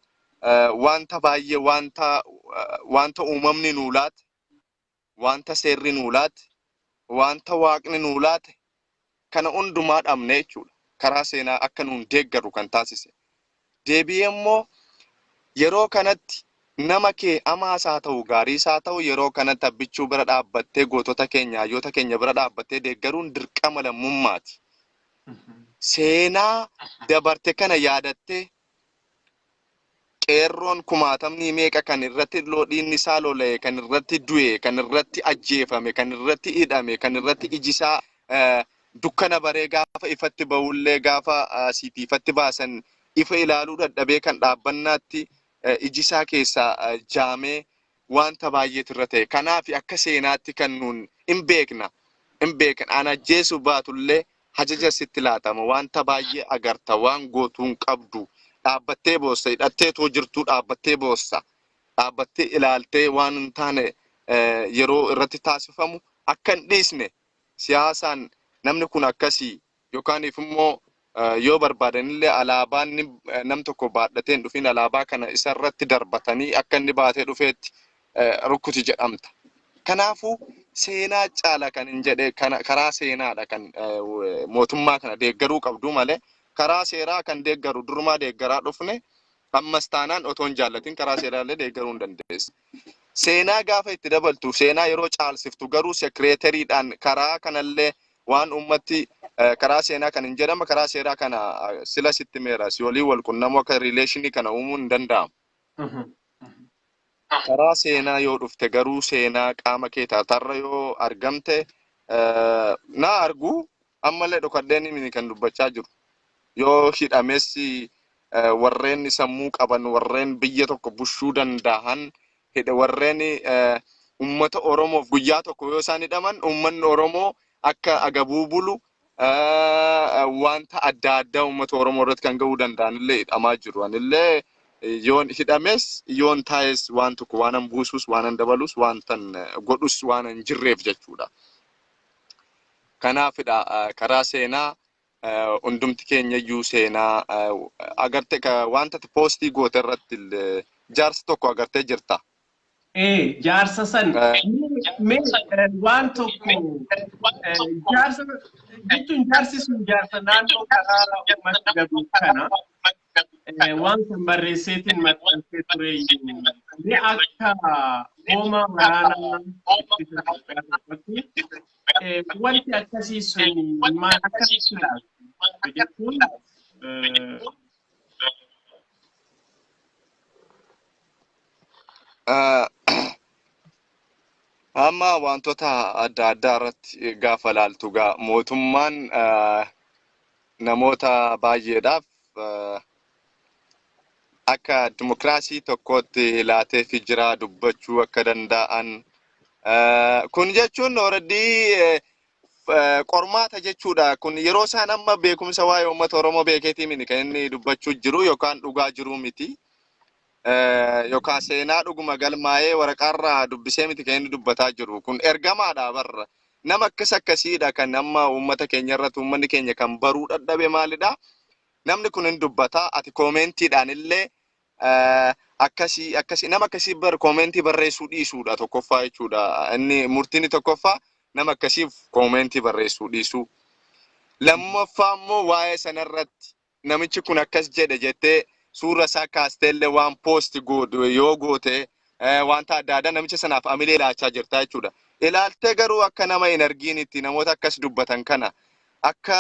Speaker 3: wanta baay'ee wanta wanta uumamni nuu laate, wanta seerri nuu laate, wanta waaqni nuu laate kana hundumaa dhabne jechuudha. Karaa seenaa akka nuun deeggarru kan taasise. Deebi'ee immoo yeroo kanatti nama kee hamaas haa ta'u gaariis haa ta'u yeroo kanatti abbichuu bira dhaabbattee gootota keenya hayyoota keenya bira dhaabbattee deeggaruun dirqama lammummaati. Seenaa dabarte kana yaadattee qeerroon kumaatamni meeqa kan irratti dhiigni isaa lola'e, kan irratti du'e, kan irratti ajjeefame, kan irratti hidhame, kan irratti iji isaa dukkana baree gaafa ifatti bahullee gaafa siitii ifatti baasan ifa ilaaluu dadhabee kan dhaabbannaatti iji isaa keessaa jaamee wanta baay'eetu irra ta'e. Kanaaf akka seenaatti kan nuun hin beekna. Hin beekna. An ajjeesuu baatullee hajaja sitti laatama. Wanta baay'ee agarta. Waan gootuu hin qabdu. Dhaabbattee boossa. Hidhattee too jirtuu dhaabbattee boossa. Dhaabbattee ilaaltee waan hin taane yeroo irratti taasifamu akka hin dhiisne siyaasaan namni kun akkasii yookaan immoo yoo barbaadanillee alaabaan nam tokko baadhatee hin dhufin alaabaa kana isarratti darbatanii akka inni baatee dhufeetti rukuti jedhamta. Kanaafuu seenaa caala kan hin jedhe karaa seenaadha kan mootummaa kana deeggaruu qabdu malee karaa seeraa kan deeggaru durumaa deeggaraa dhufne ammas taanaan otoo hin jaallatin karaa seeraallee deeggaruu hin dandeessa. Seenaa gaafa itti dabaltu seenaa yeroo caalsiftu garuu sekireeteriidhaan karaa kanallee waan ummatti karaa seenaa kan hin jedhama karaa seeraa kana sila sitti meera si walii wal qunnamuu akka riileeshinii kana uumuun hin danda'amu. Karaa seenaa yoo dhufte garuu seenaa qaama kee taatarra yoo argamte na argu ammallee dhokadheen mini kan dubbachaa jiru. Yoo hidhames warreen sammuu qaban warreen biyya tokko bushuu danda'an hidha warreen ummata Oromoof guyyaa tokko yoo isaan hidhaman uummanni Oromoo akka agabuu bulu wanta adda addaa uummata Oromoo irratti kan gahuu danda'an illee hidhamaa jiru. Anillee yoon hidhames yoon taa'es waan tokko waanan buusus waanan dabalus wantan godhus waan hin jirreef jechuudha. Kanaafidha karaa seenaa hundumti keenya iyyuu seenaa agarte wanta poostii goote irratti illee jaarsa tokko agartee jirta.
Speaker 2: Jaarsa san mee waan tokko jaarsa jechuun jaarsi sun jaarsa naannoo karaa uummata gabu kana waan san barreesseetiin maxxansee ture. Mee akka hoomaa waraanaa ittisa Itoophiyaa tokkotti wanti akkasii sun maal akkamitti ilaaltu jechuun
Speaker 3: Amma wantoota adda addaa irratti gaafa laaltu gaa mootummaan namoota baay'eedhaaf akka dimokiraasii tokkootti laateefi jira dubbachuu akka danda'an. Kun jechuun already qormaata jechuudha. Kun yeroo isaan amma beekumsa waa'ee uummata Oromoo beekeetii miti kan inni dubbachuu jiru yookaan dhugaa jiru miti. Yookaan seenaa dhuguma galmaa'ee waraqaarraa dubbisee miti kan inni dubbataa jiru. Kun ergamaadha barra. Nama akkas akkasiidha kan amma uummata keenya irratti uummanni keenya kan baruu dadhabe maalidha? Namni kun hin dubbata. Ati koomentiidhaan illee akkasii akkasii nama akkasii bar koomentii barreessuu dhiisuudha tokkoffaa jechuudha. Inni murtiin tokkoffaa nama akkasiif koomentii barreessuu dhiisuu. Lammaffaa immoo waa'ee sanarratti namichi kun akkas jedhe jettee suura isaa kaastee illee waan post godhu yoo goote, wanta adda addaa namicha sanaaf amilee laachaa jirta jechuudha. Ilaaltee garuu akka nama hin argiinitti namoota akkas dubbatan kana akka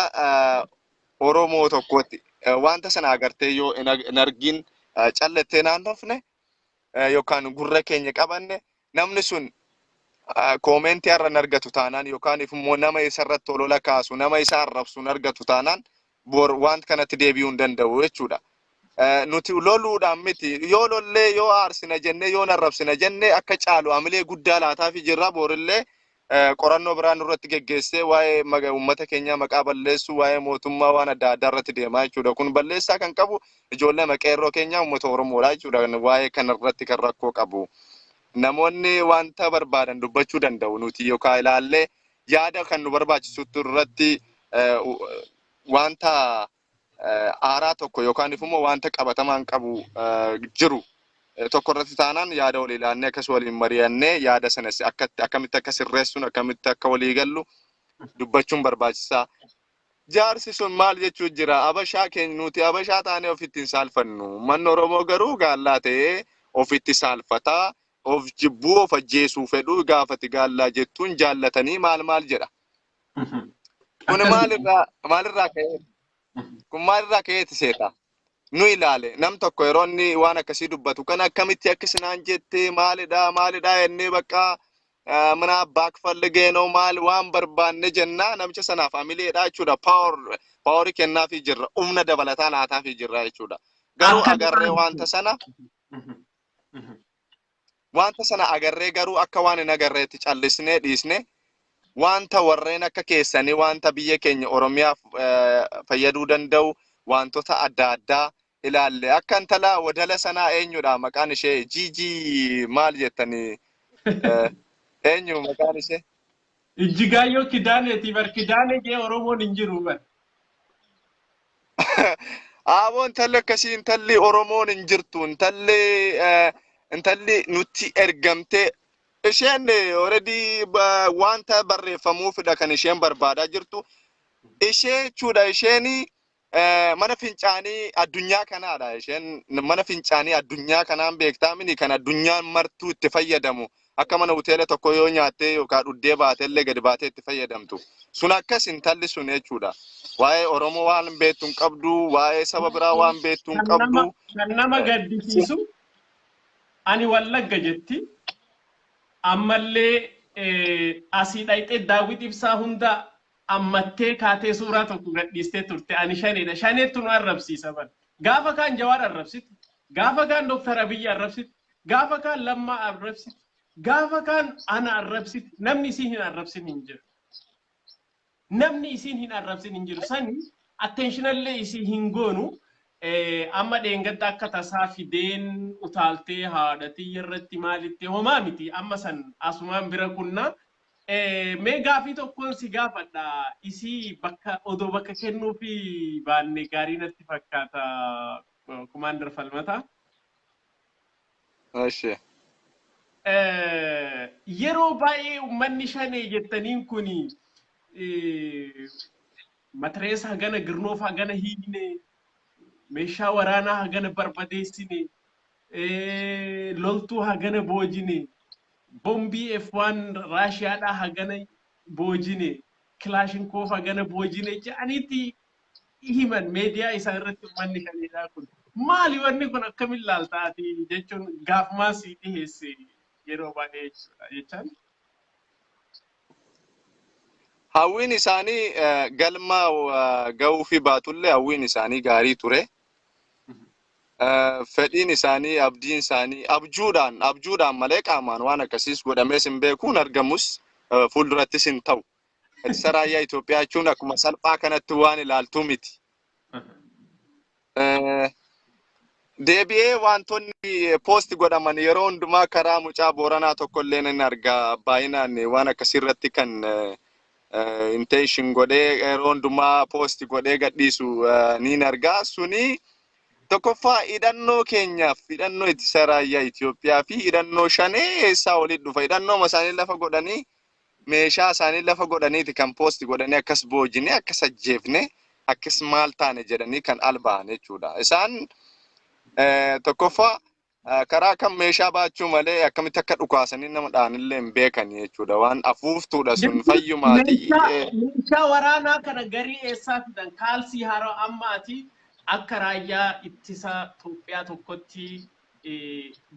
Speaker 3: Oromoo tokkootti wanta sana agartee yoo hin argin callattee naannofne yookaan gurra keenya qabanne, namni sun koomentii har'a hin argatu taanaan yookaan immoo nama isarratti olola kaasu, nama isa arrabsu hin argatu taanaan, bor waan kanatti deebi'uu hin danda'u jechuudha. Nuti loluudhaan miti. Yoo lollee, yoo aarsina jennee, yoo arrabsina jennee, akka caalu amilee guddaa laataafi jirra. Borillee qorannoo biraa nurratti geggeessee waa'ee uummata keenyaa maqaa balleessuu, waa'ee mootummaa waan adda addaa irratti deemaa jechuudha. Kun balleessaa kan qabu ijoollee maqeerroo keenyaa uummata Oromoodha jechuudha. Waa'ee kanarratti kan rakkoo qabu. Namoonni wanta barbaadan dubbachuu danda'u. Nuti yookaan ilaallee yaada kan nu barbaachisutti irratti wanta aaraa tokko yookaan immoo wanta qabatamaan qabu jiru tokko irratti taanaan yaada walii ilaannee, akkas waliin mari'annee, yaada sanas akkatti akkamitti akka sirreessuun, akkamitti akka walii gallu dubbachuun barbaachisaa. Jaarsi sun maal jechuu jira? Abashaa keenya nuti abashaa taanee ofitti hin saalfannu. Manni Oromoo garuu gaallaa ta'ee ofitti saalfataa, of jibbuu, of ajjeesuu fedhu gaafati gaallaa jettuun jaallatanii maal maal jedha. Kun maalirraa ka'ee? Kun maalirraa ka'eeti seeta? Nu ilaale, nam tokko yeroo inni waan akkasii dubbatu kan akkamitti akka sinaan jettee maalidha maalidha jennee bakka mana abbaa ፈልጌ ነው maal waan barbaanne jennaa, namicha sanaaf amileedha jechuudha. Powerii kennaafii jirra. Humna dabalataa laataafii jirra jechuudha. Garuu agarree wanta sana agarree garuu akka waan hin agarreetti callisnee dhiisne, wanta warreen akka keessanii wanta biyya keenya Oromiyaaf fayyaduu danda'u wantoota adda addaa ilaalle, akka intala wadala sanaa eenyudha maqaan ishee? Jiijii maal jettanii, eenyu maqaan ishee?
Speaker 2: Ijjigaayyoo Kidaaneeti bar. Kidaanee jee Oromoon hin jiru bar.
Speaker 3: Aboo, intalli akkasii, intalli Oromoon hin jirtu, intalli nutti ergamtee isheen already wanta barreeffamuufidha kan isheen barbaadaa jirtu. Ishee jechuudha, isheen mana fincaanii addunyaa kanaadha. Isheen mana fincaanii addunyaa kanaan beektaa mini kan addunyaan martuu itti fayyadamu, akka mana hoteela tokko yoo nyaattee yookaan dhuddee baatellee gadi baatee itti fayyadamtu. Sun akkas intalli sun jechuudha. Waa'ee Oromoo waan beektu hin qabdu, waa'ee saba biraa waan beektu hin qabdu.
Speaker 2: Kan nama gaddisiisu ani Wallagga jetti. Ammallee asii dhayxee Daawwit Ibsaa hunda ammattee kaatee suuraa tokko gadhiistee turte, ani shaneedha. Shaneettu nu arrabsiisa bara. Gaafa kaan Jawaar arrabsiti. Gaafa kaan Dooktar Abiyyi arrabsiti. Gaafa kaan Lammaa arrabsiti. Gaafa kaan ana arrabsiti. Namni isiin hin arrabsin hin jiru. Namni isiin hin arrabsin hin jiru. Sani attentionallee isii hin goonu. Amma dheengadda akka tasaa fideen utaaltee haadha tiyya irratti maalitti homaa miti, amma san asumaan bira kunnaa. Mee gaafii tokkoon si gaafadha. Isii bakka odoo bakka kennuufi baanne gaarii natti fakkaata. Kumaandar Falmataa.
Speaker 3: Eshi.
Speaker 2: Yeroo baay'ee uummanni shanee jettaniin kuni matirees hagana, girnoof hagana hiikne, meeshaa waraanaa hagana barbadeessine, loltuu hagana boojine, bombii F1 Raashiyaadhaa hagana boojine, kilaashinkoof hagana boojine jedhaniitti himan meediyaa isaa irratti uummanni shaneedhaa kun. Maali wanni kun? Akkamiin laalta ati jechuun gaafumaan sii dhiheesse yeroo baay'ee jechuudha jechaan.
Speaker 3: Hawwiin isaanii galma ga'uu fi baatullee hawwiin isaanii gaarii ture. Fedhiin isaanii, abdiin isaanii abjuudhaan malee qaamaan waan akkasiis godhamees hin beekuun argamus fuuldurattis hin ta'u. Ittisa raayyaa Itoophiyaa jechuun akkuma salphaa kanatti waan ilaaltuu miti. Deebi'ee wantoonni post godhaman yeroo hundumaa karaa mucaa Booranaa tokko illee nan arga, baay'inaan waan akkasii kan intention godhee yeroo hundumaa post godhee gadhiisu niin argaa. Suni tokkoffaa hidhannoo keenyaaf, hidhannoo ittisa raayyaa Itoophiyaa fi hidhannoo shanee eessaa walitti dhufa? Hidhannoo isaanii lafa godhanii, meeshaa isaanii lafa godhaniiti kan post godhanii, akkas boojine, akkas ajjeefne, akkas maal taane jedhanii kan alba'an jechuudha. Isaan tokkoffaa karaa kan meeshaa baachuu malee akkamitti akka dhukaasanii nama dhaanillee hin beekan jechuudha. Waan afuuftuudha sun fayyumaati.
Speaker 2: Meeshaa waraanaa kana garii eessaa fidan? Kaalsii haaraa ammaati akka raayyaa ittisa Itoophiyaa tokkotti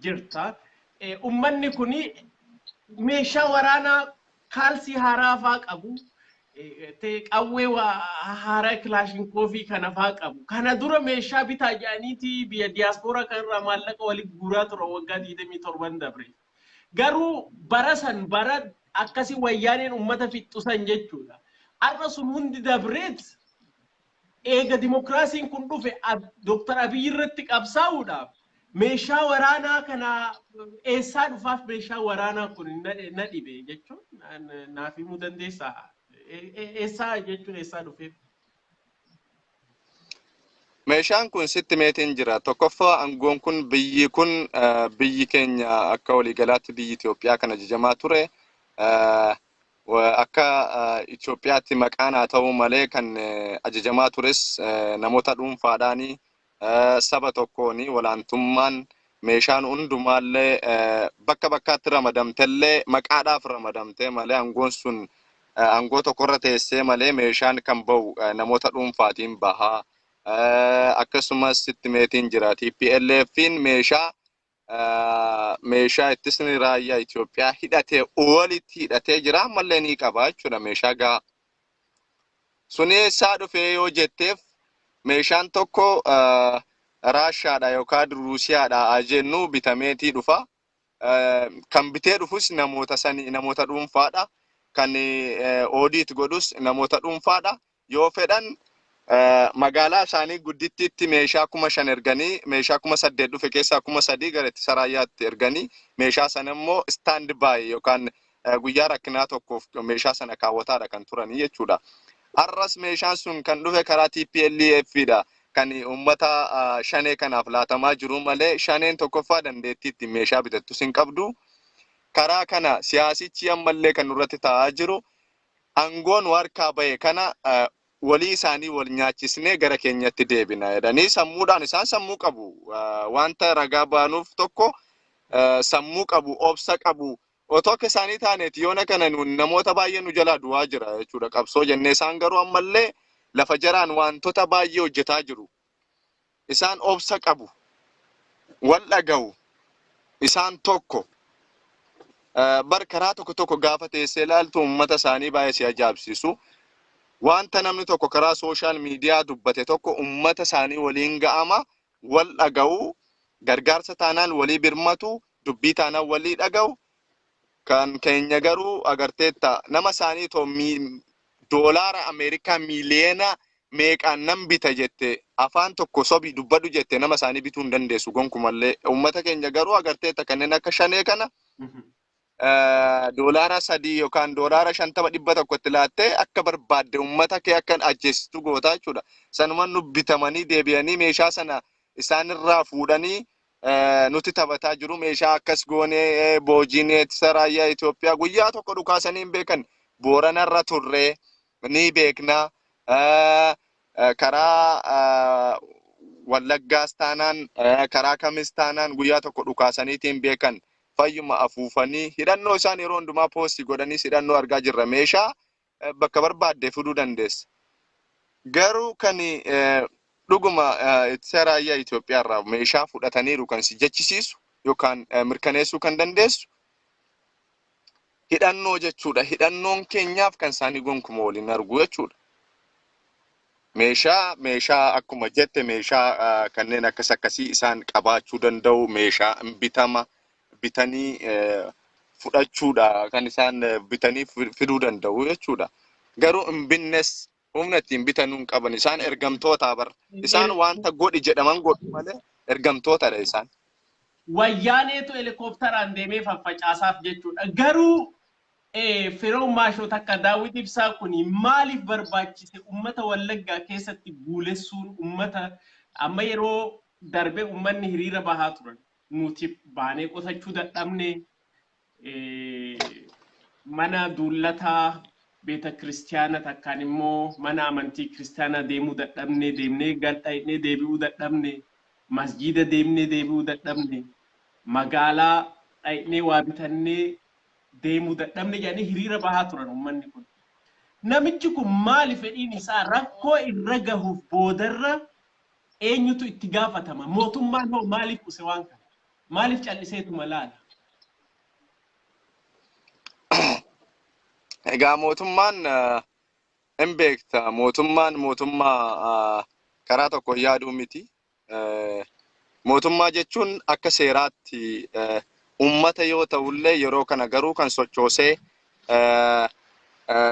Speaker 2: jirta. Uummanni kuni meeshaa waraanaa kaalsii haaraa faa qabu. Qawwee haaraa kilaashinkoofii kana faa qabu. Kana dura meeshaa bitaa jedhaniiti biyya diyaaspooraa kanarraa maallaqa walitti guuraa tura waggaa 27 dabre. Garuu bara san bara akkasii wayyaaneen uummata fixxu san jechuudha. Har'a sun hundi dabreet eega dimokiraasiin kun dhufe Dooktar Abiyyi irratti qabsaa'uudhaaf meeshaa waraanaa kana eessaa dhufaaf? Meeshaa waraanaa kun na dhibe jechuun naaf himuu dandeessaa? Eessaa jechuun eessaa dhufeef?
Speaker 3: Meeshaan kun sitti meetiin jira. Tokkoffaa, aangoon kun, biyyi kun, biyyi keenya akka waliigalaatti biyyi Itoophiyaa kan ajajamaa ture. Akka Itoophiyaatti maqaan haa ta'u malee kan ajajamaa tures namoota dhuunfaadhaani, saba tokkooni. Olaantummaan meeshaan hundumaallee bakka bakkaatti ramadamtellee maqaadhaaf ramadamtee malee, aangoon sun aangoo tokkorra teessee malee meeshaan kan bahu namoota dhuunfaatiin bahaa. Akkasumas sitti meetiin jira. TPLFin meeshaa ittisni raayyaa Itoophiyaa hidhatee walitti hidhatee jira, ammallee ni qaba jechuudha meeshaa gahaa. Sun eessaa dhufee yoo jetteef, meeshaan tokko Raashaadha yookaan Ruusiyaadha haa jennu, bitameetii dhufa. Kan bitee dhufus namoota sani, namoota dhuunfaadha. Kan audit godhus namoota dhuunfaadha. Yoo fedhan magaalaa isaanii guddittiitti meeshaa 5,000 erganii, meeshaa 8,000 dhufe keessaa 3,000 gara ittisa raayyaatti erganii, meeshaa sana immoo stand by yookaan guyyaa rakkinaa tokkoof meeshaa sana kaawwataadha kan turanii jechuudha. Har'as meeshaan sun kan dhufe karaa TPLF dha. Kan uummata shanee kanaaf laatamaa jiru malee shaneen tokkoffaa dandeettii ittiin meeshaa bitattus hin qabdu. Karaa kana siyaasichi ammallee kan nurratti taa'aa jiru aangoon harkaa bahe kana walii isaanii wal nyaachisnee gara keenyatti deebina jedhanii sammuudhaan, isaan sammuu qabu. Wanta ragaa baanuuf tokko sammuu qabu, obsa qabu. Otoo akka isaanii taaneeti yoona kana namoota baay'ee nu jalaa du'aa jira jechuudha qabsoo jennee. Isaan garuu ammallee lafa jaraan wantoota baay'ee hojjetaa jiru. Isaan obsa qabu. Wal dhaga'u. Isaan tokko. Bar karaa tokko tokko gaafa teessee ilaaltu uummata isaanii baay'ee si ajaa'ibsiisu. Wanta namni tokko karaa social media dubbate tokko uummata isaanii waliin ga'ama, wal dhaga'u, gargaarsa taanaan walii birmatu, dubbii taanaan walii dhaga'u. Kan keenya garuu agarteetta, nama isaanii too doolaara Ameerikaa miiliyoona meeqaan nan bita jette, afaan tokko sobii dubbadhu jette, nama isaanii bituu hin dandeessu gonkumallee. Uummata keenya garuu agarteetta, kanneen akka shanee kana $3 yookaan $50, 100tti laattee akka barbaadde uummata kee akka ajjeesistu gootaa jechuudha. Sanumaan nu bitamanii deebi'anii meeshaa sana isaanirraa fuudhanii nuti taphataa jiru. Meeshaa akkas goonee boojiin ittisa raayyaa Itoophiyaa guyyaa tokko dhukaasanii hin beekan. Booranarra turree ni beekna. Karaa Wallaggaas taanaan, karaa kamis taanaan guyyaa tokko dhukaasaniitiin beekan. Fayyuma afuufanii hidhannoo isaan yeroo hundumaa post godhaniis hidhannoo argaa jirra. Meeshaa bakka barbaadde fiduu dandeessa. Garuu kan dhuguma ittisa raayyaa Itoophiyaa irraa meeshaa fudhataniiru kan si jechisiisu yookaan mirkaneessuu kan dandeessu Hidhannoo jechuudha. Hidhannoon keenyaaf kan isaanii gonkumaa waliin argu jechuudha. Meeshaa akkuma jette meeshaa kanneen akkas akkasii isaan qabaachuu danda'u, meeshaa bitama bitanii fudhachuudha kan isaan bitanii fiduu danda'u jechuudha. Garuu hin binnes, humna ittiin bitanuu hin qaban. Isaan ergamtoota bar. Isaan wanta godhi jedhaman godhu malee ergamtootadha isaan.
Speaker 2: Wayyaaneetu helikoophteraan deemee faffacaasaaf jechuudha. Garuu firoon maashoo takka Daawit Ibsaa kun maaliif barbaachise uummata Wallaggaa keessatti guulessuun? Uummata amma yeroo darbe uummanni hiriira bahaa turan. Nuti baanee qotachuu dadhabne, mana duullataa beeta kiristiyaana takkaan immoo mana amantii kiristiyaanaa deemuu dadhabne, deemnee galdha'inee deebi'uu dadhabne, masjiida deemnee deebi'uu dadhabne, magaalaa dhaqnee waa bitannee deemuu dadhabne jedhanii hiriira bahaa turan uummanni kun. Namichi kun maali fedhiin isaa? Rakkoo irra gahuuf boodarra eenyutu itti gaafatama? Mootummaan hoo maaliif use waan kana? Maaliif calliseetuma laala?
Speaker 3: Egaa mootummaan hin beekta, mootummaan mootummaa karaa tokko yaaduu miti. Mootummaa jechuun akka seeraatti uummata yoo ta'ullee, yeroo kana garuu kan sochoosee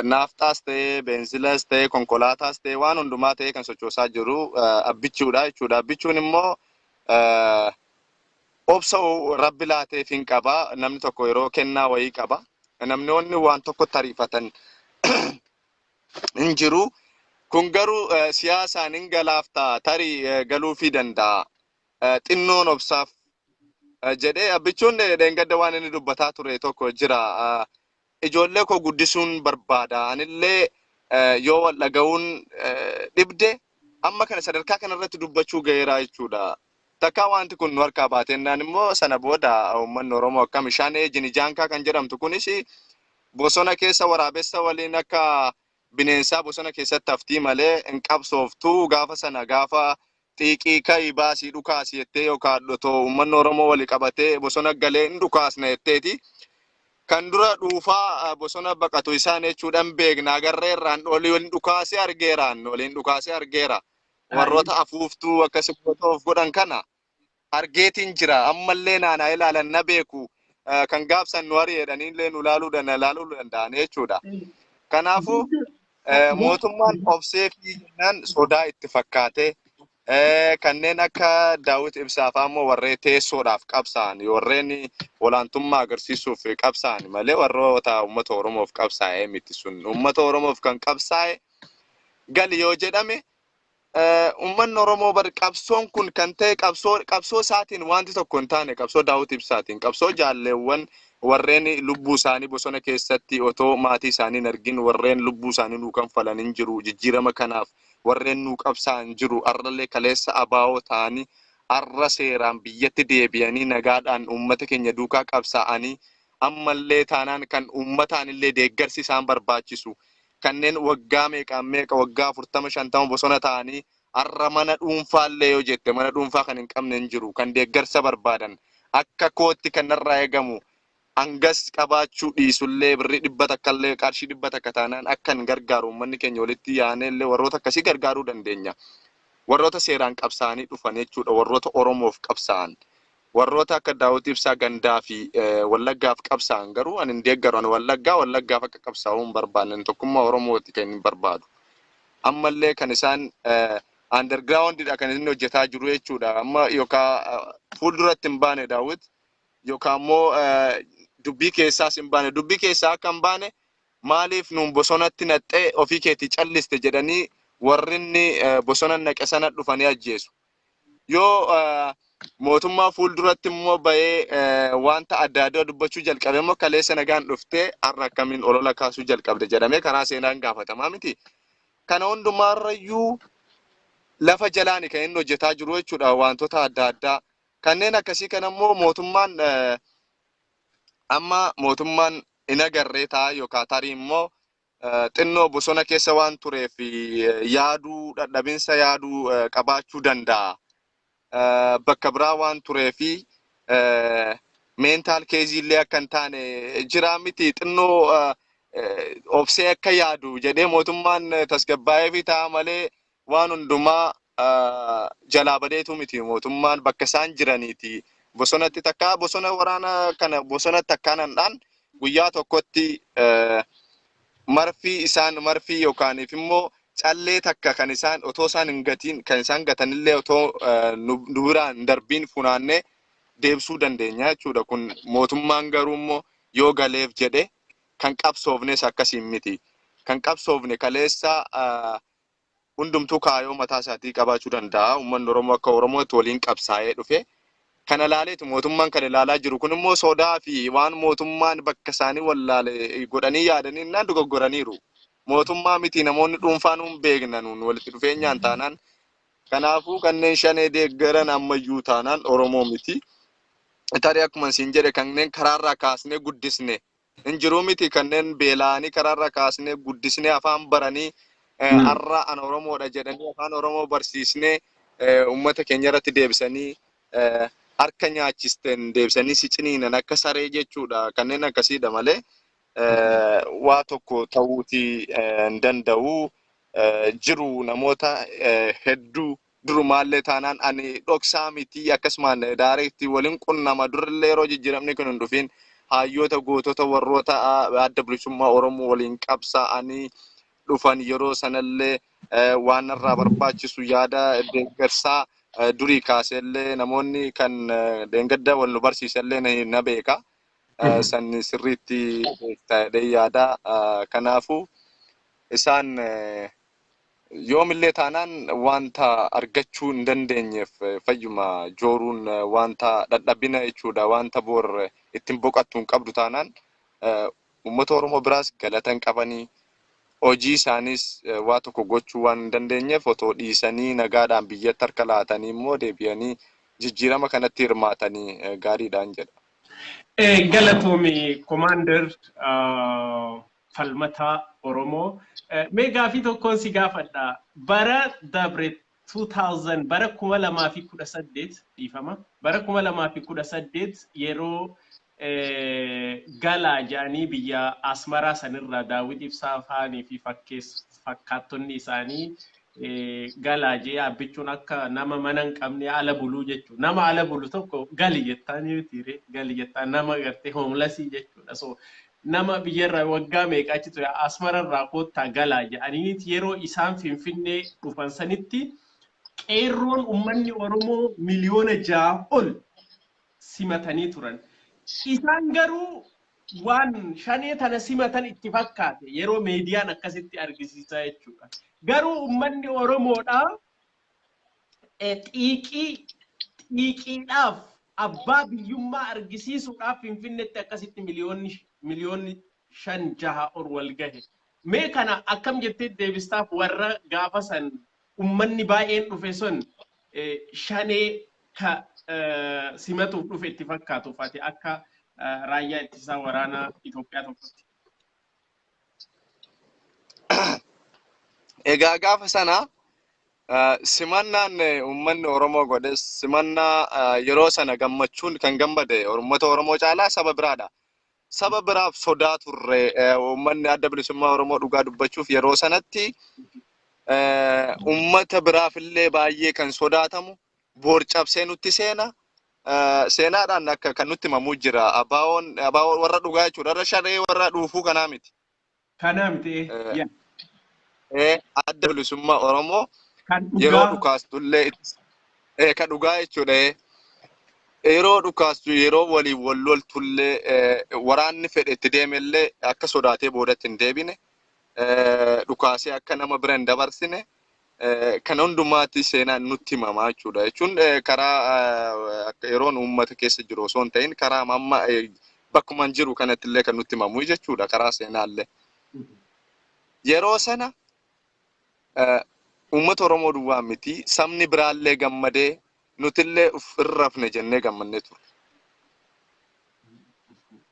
Speaker 3: naafxaas ta'ee, beenzilas ta'ee, konkolaataas ta'ee, waan hundumaa ta'ee kan sochoosaa jiru abbichuudha jechuudha. Abbichuun immoo obsa rabbi laateef hin qaba. Namni tokko yeroo kennaa wayii qaba. Namni waan tokko tariifatan hin jiru. Kun garuu siyaasaan hin galaaftaa, tarii galuufii danda'a. Xinnoon obsaaf jedhee abbichuun dheengadda waan inni dubbataa ture tokko jira. Ijoollee koo guddisuun barbaada. Anillee yoo wal dhaga'uun dhibde amma kana sadarkaa kanarratti dubbachuu gaheera jechuudha. Takkaa wanti kun nu harkaa baatennaan immoo sana booda uummanni Oromoo akkam ishaan jinijaankaa kan jedhamtu kunis bosona keessa waraabessa waliin akka bineensaa bosona keessatti haftii malee hin qabsooftuu. Gaafa sana gaafa xiiqii ka'ii baasii dhukaasi jettee yookaan otoo uummanni Oromoo walii qabatee bosona galee hin dhukaasna jetteeti. Kan dura dhuufaa bosona baqatu isaan jechuudhaan beekna, agarreerraan waliin dhukaasee argeeraan, waliin dhukaasee argeera. Warroota afuuftuu akkasuma of godhan kana argeetiin jira. Ammallee naanaa ilaalan na beeku, kan gaafsan nu ari'eedhanii illee nu laaluu danda'an jechuudha. Kanaafuu mootummaan obsee fi jennaan sodaa itti fakkaatee kanneen akka Daawit Ibsaa fa'aa immoo warreen teessoodhaaf qabsaa'an, warreen olaantummaa agarsiisuuf qabsaa'an malee warroota uummata Oromoof qabsaa'ee miti sun. Uummata Oromoof kan qabsaa'e gali yoo jedhame, uummanni Oromoo bar qabsoon kun kan ta'e qabsoo isaatiin wanti tokko hin taane, qabsoo Daawit Ibsaatiin, qabsoo jaalleewwan warreen lubbuu isaanii bosona keessatti otoo maatii isaanii hin argin warreen lubbuu isaanii nuu kanfalan hin jiru. Jijjiirama kanaaf warreen nuu qabsaa'an jiru. Arrallee kaleessa abaa'oo ta'anii arra seeraan biyyatti deebi'anii nagaadhaan uummata keenya duukaa qabsaa'anii, ammallee taanaan kan uummataan illee deeggarsi isaan barbaachisu, kanneen waggaa meeqaan meeqa, waggaa 40, 50 bosona ta'anii arra mana dhuunfaallee yoo jette mana dhuunfaa kan hin qabne hin jiru, kan deeggarsa barbaadan. Akka kootti kan narraa eegamu hangas qabaachuu dhiisullee, birrii 100 illee, qarshii 100 taanaan akka hin gargaaru, uummanni keenya walitti yaanee illee warroota akkasii gargaaruu dandeenya. Warroota seeraan qabsaa'anii dhufan jechuudha, warroota Oromoof qabsaa'an. Warroota akka Daawit Ibsaa gandaa fi Wallaggaaf qabsaa'an garuu ani hin deeggaru. Ani Wallaggaaf akka qabsaa'uu hin barbaanne, tokkummaa Oromooti kan hin barbaadu. Ammallee kan isaan undergroundidha kan inni hojjetaa jiru jechuudha. Amma yookaan fuulduratti hin baane Daawit, yookaan immoo dubbii keessaas hin baane. Dubbii keessaa akka hin baane maaliif nuun bosonatti naqxee ofii keetii calliste jedhanii warri inni bosona naqe sana dhufanii ajjeesu. Yoo mootummaa fuulduratti immoo bahee wanta adda addaa dubbachuu jalqabe immoo, kaleessa nagaan dhuftee har'a akkamiin olola kaasuu jalqabde jedhamee karaa seenaan gaafatamaa miti. Kana hundumaarrayyuu lafa jalaani kan inni hojjetaa jiru jechuudha wantoota adda addaa. Kanneen akkasii kana immoo mootummaan amma mootummaan hin agarree ta'a, yookaan tarii immoo xinnoo bosona keessa waan tureef yaaduu dadhabinsa yaaduu qabaachuu danda'a. Bakka biraa waan tureefi Mental case illee akka hin taane jiraa miti, xinnoo obsee akka yaadu jedhee mootummaan tasgabbaa'ee fi ta'a malee waan hundumaa jalaa badeetu miti. Mootummaan bakka isaan jiraniiti. Bosonatti takkaa bosona waraana kana bosonatti akkaanandhaan guyyaa tokkotti marfii isaan marfii yookaaniif immoo callee takka kan isaan otoo isaan hin gatiin, kan isaan gatanillee otoo nu biraan hin darbiin funaannee deebisuu dandeenya jechuudha. Kun mootummaan garuu immoo yoo galeef jedhe kan qabsoofnes akkasiin miti. Kan qabsoofne kaleessa hundumtuu kaayoo mataa isaatii qabaachuu danda'a. Uummanni Oromoo akka Oromootti waliin qabsaa'ee dhufe. Kana ilaaleetu mootummaan kan ilaalaa jiru. Kun immoo sodaa fi waan mootummaan bakka isaanii wallaale godhanii yaadanii innaan dogoggoraniiru. Mootummaa miti, namoonni dhuunfaa nuun beekna nuun walitti dhufeenyaan taanaan. Kanaafuu kanneen Shanee deeggaran ammayyuu taanaan Oromoo miti. Tarii akkuma isin jedhe kanneen karaarraa kaasnee guddisne hin jiruu miti, kanneen beela'anii karaarraa kaasnee guddisnee afaan baranii har'a ana Oromoodha jedhanii afaan Oromoo barsiisnee uummata keenya irratti deebisanii harka nyaachisteen deebisanii si ciniinan akka saree jechuudha. Kanneen akkasiidha malee waa tokko ta'uutii hin danda'u. Jiru namoota hedduu durumaallee taanaan ani dhoksaa miti, akkasumaan direct waliin qunnama. Durillee yeroo jijjiiramni kun hin dhufin hayyoota gootota warroota Adda Bilisummaa Oromoo waliin qabsaa'anii dhufan yeroo sanallee waan irraa barbaachisu yaada deeggarsaa durii kaasellee namoonni kan deeggarsa wal nu barsiisallee na beeka. San sirriitti beektaa yaada. Kanaafuu isaan yoomillee taanaan wanta argachuu hin dandeenyeef fayyuma jooruun wanta dadhabina jechuudha. Wanta boor ittiin boqattu hin qabdu taanaan uummata Oromoo biraas galata hin qabanii, hojii isaanis waa tokko gochuu waan hin dandeenyeef otoo dhiisanii nagaadhaan biyyatti harka laatanii immoo deebi'anii jijjiirama kanatti hirmaatanii gaariidhaan jedha.
Speaker 2: Galatoomi, Commander Falmataa Oromoo. Mee gaafii tokkoon si gaafadha. Bara dabre 2000, bara 2018, dhiifama. Bara 2018 yeroo galaa jedhanii biyya Asmaraa sanirraa Daawit Ibsaa faanii fi fakkaattonni isaanii galaa jee yaabbichuun akka nama mana hin qabne ala buluu jechuudha. Nama ala bulu tokko gali jettaan mitiire, gali jettaan nama gartee homeless jechuudha. So nama biyyarraa waggaa meeqa achi ture Asmararraa koottaa galaa jedhaniiti yeroo isaan Finfinnee dhufan sanitti qeerroon uummanni Oromoo 6 miliyoona ol simatanii turan. Isaan garuu waan Shanee tana simatan itti fakkaate yeroo meediyaan akkasitti argisiisaa jechuudha. Garuu uummanni Oromoodhaa xiiqii xiiqiidhaaf abbaa biyyummaa argisiisuudhaaf Finfinneetti akkasitti 5 miliyoonni 6 ol wal gahe. Mee kana akkam jettee deebistaaf, warra gaafa san uummanni baay'een dhufe sun Shanee ka simatuuf dhufe itti fakkaatuuf, ati akka raayyaa ittisaa waraanaa Itoophiyaa tokkotti?
Speaker 3: Egaa gaafa sana simannaan uummanni Oromoo godhes simannaa yeroo sana gammachuun kan gammade uummata Oromoo caalaa saba biraadha. Saba biraaf sodaa turre uummanni Adda Bilisummaa Oromoo dhugaa dubbachuuf yeroo sanatti uummata biraaf illee baay'ee kan sodaatamu boor cabsee nutti seena. Seenaadhaan akka kan nutti himamuu jira. Abaawoon abaawoo warra dhugaa jechuudha. Warra Shanee warra dhuufuu kanaa miti.
Speaker 2: Kanaa miti.
Speaker 3: Adda Bilisummaa Oromoo
Speaker 2: Kan
Speaker 3: yeroo
Speaker 2: dhugaa.
Speaker 3: dhukaastullee kan dhugaa jechuudha. Yeroo dhukaastu, yeroo waliin wal loltullee, waraanni fedhe itti deemellee akka sodaatee boodatti hin deebine, dhukaasee akka nama bira hin dabarsine kan hundumaatti seenaan nutti himamaa jechuudha. Jechuun karaa yeroon uummata keessa jiru osoo hin ta'in karaa amma bakkuma jiru kanatti illee kan nutti himamu jechuudha karaa seenaallee. Yeroo sana uummata Oromoo duwwaa miti, sabni biraallee gammadee nutillee uf irrafne jennee gammannee turre.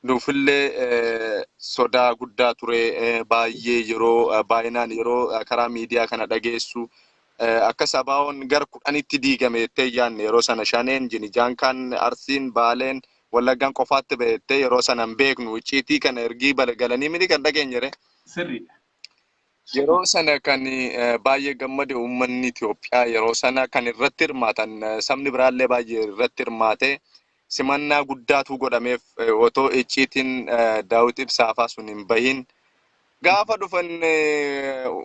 Speaker 3: Nuufillee sodaa guddaa ture baay'ee, yeroo baay'inaan yeroo karaa miidiyaa kana dhageessu akka sabaa'oon gara 10tti diigame jettee yaadne. Yeroo sana Shaneen, Jinijaankaan, Arsiin, Baaleen Wallaggaan qofaatti ba'ettee yeroo sana hin beeknu icciitii kana ergii galanii miti kan dhageenyere.
Speaker 2: Sirriidha.
Speaker 3: Yeroo sana kan baay'ee gammade uummanni Itoophiyaa yeroo sana kan irratti hirmaatan sabni biraallee baay'ee irratti hirmaate simannaa guddaatu godhameef otoo icciitiin Daawit Ibsaafaa sun hin bahin. Gaafa dhufan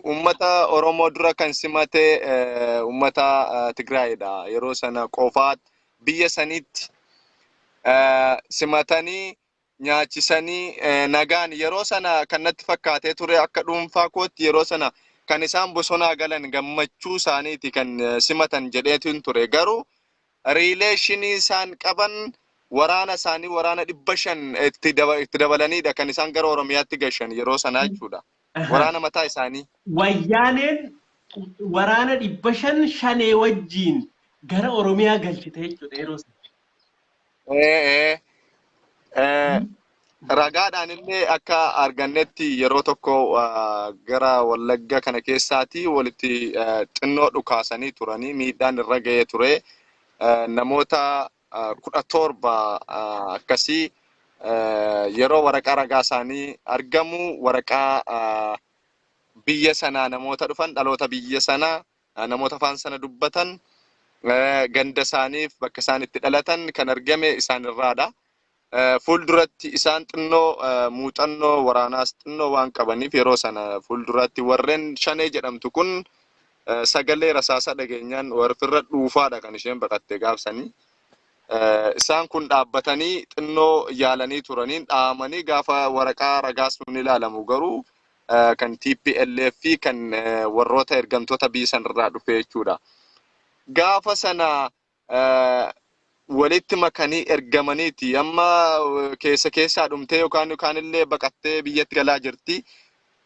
Speaker 3: uummata Oromoo dura kan simate uummata Tigraayidha. Yeroo sana qofaa biyya sanitti simatanii nyaachisanii nagaan yeroo sana kan natti fakkaatee ture akka dhuunfaa kootti yeroo sana kan isaan bosonaa galan gammachuu isaaniiti kan simatan jedheetu ture. Garuu relation isaan qaban waraana isaanii waraana 500 itti dabalaniidha kan isaan gara Oromiyaatti gashan yeroo sanaa jechuudha. Waraana mataa isaanii.
Speaker 2: Wayyaaneen waraana 500 shanee wajjiin gara Oromiyaa galchite jechuudha yeroo sana.
Speaker 3: Ragaadhaan illee akka argannetti yeroo tokko gara Wallagga kana keessaati walitti xinnoo dhukaasanii turanii miidhaan irra ga'ee ture. Namoota 17 akkasii yeroo waraqaa ragaa isaanii argamu waraqaa biyya sanaa namoota dhufan dhaloota biyya sanaa namoota afaan sana dubbatan ganda isaaniif bakka isaan itti dhalatan kan argame isaan irraadha. Fuulduratti isaan xinnoo muuxannoo waraanaas xinnoo waan qabaniif yeroo sana fuulduratti warreen shanee jedhamtu kun sagalee rasaasa dhageenyaan warfirra dhuufaadha kan isheen baqatte gaafsanii. Isaan kun dhaabbatanii xinnoo yaalanii turaniin dhaamanii gaafa waraqaa ragaa sun ilaalamu garuu kan TPLF fi kan warroota ergamtoota biyya sanarraa dhufe jechuudha. Gaafa sana walitti makanii ergamaniiti amma keessa keessaa dhumtee yookaan illee baqattee biyyatti galaa jirti.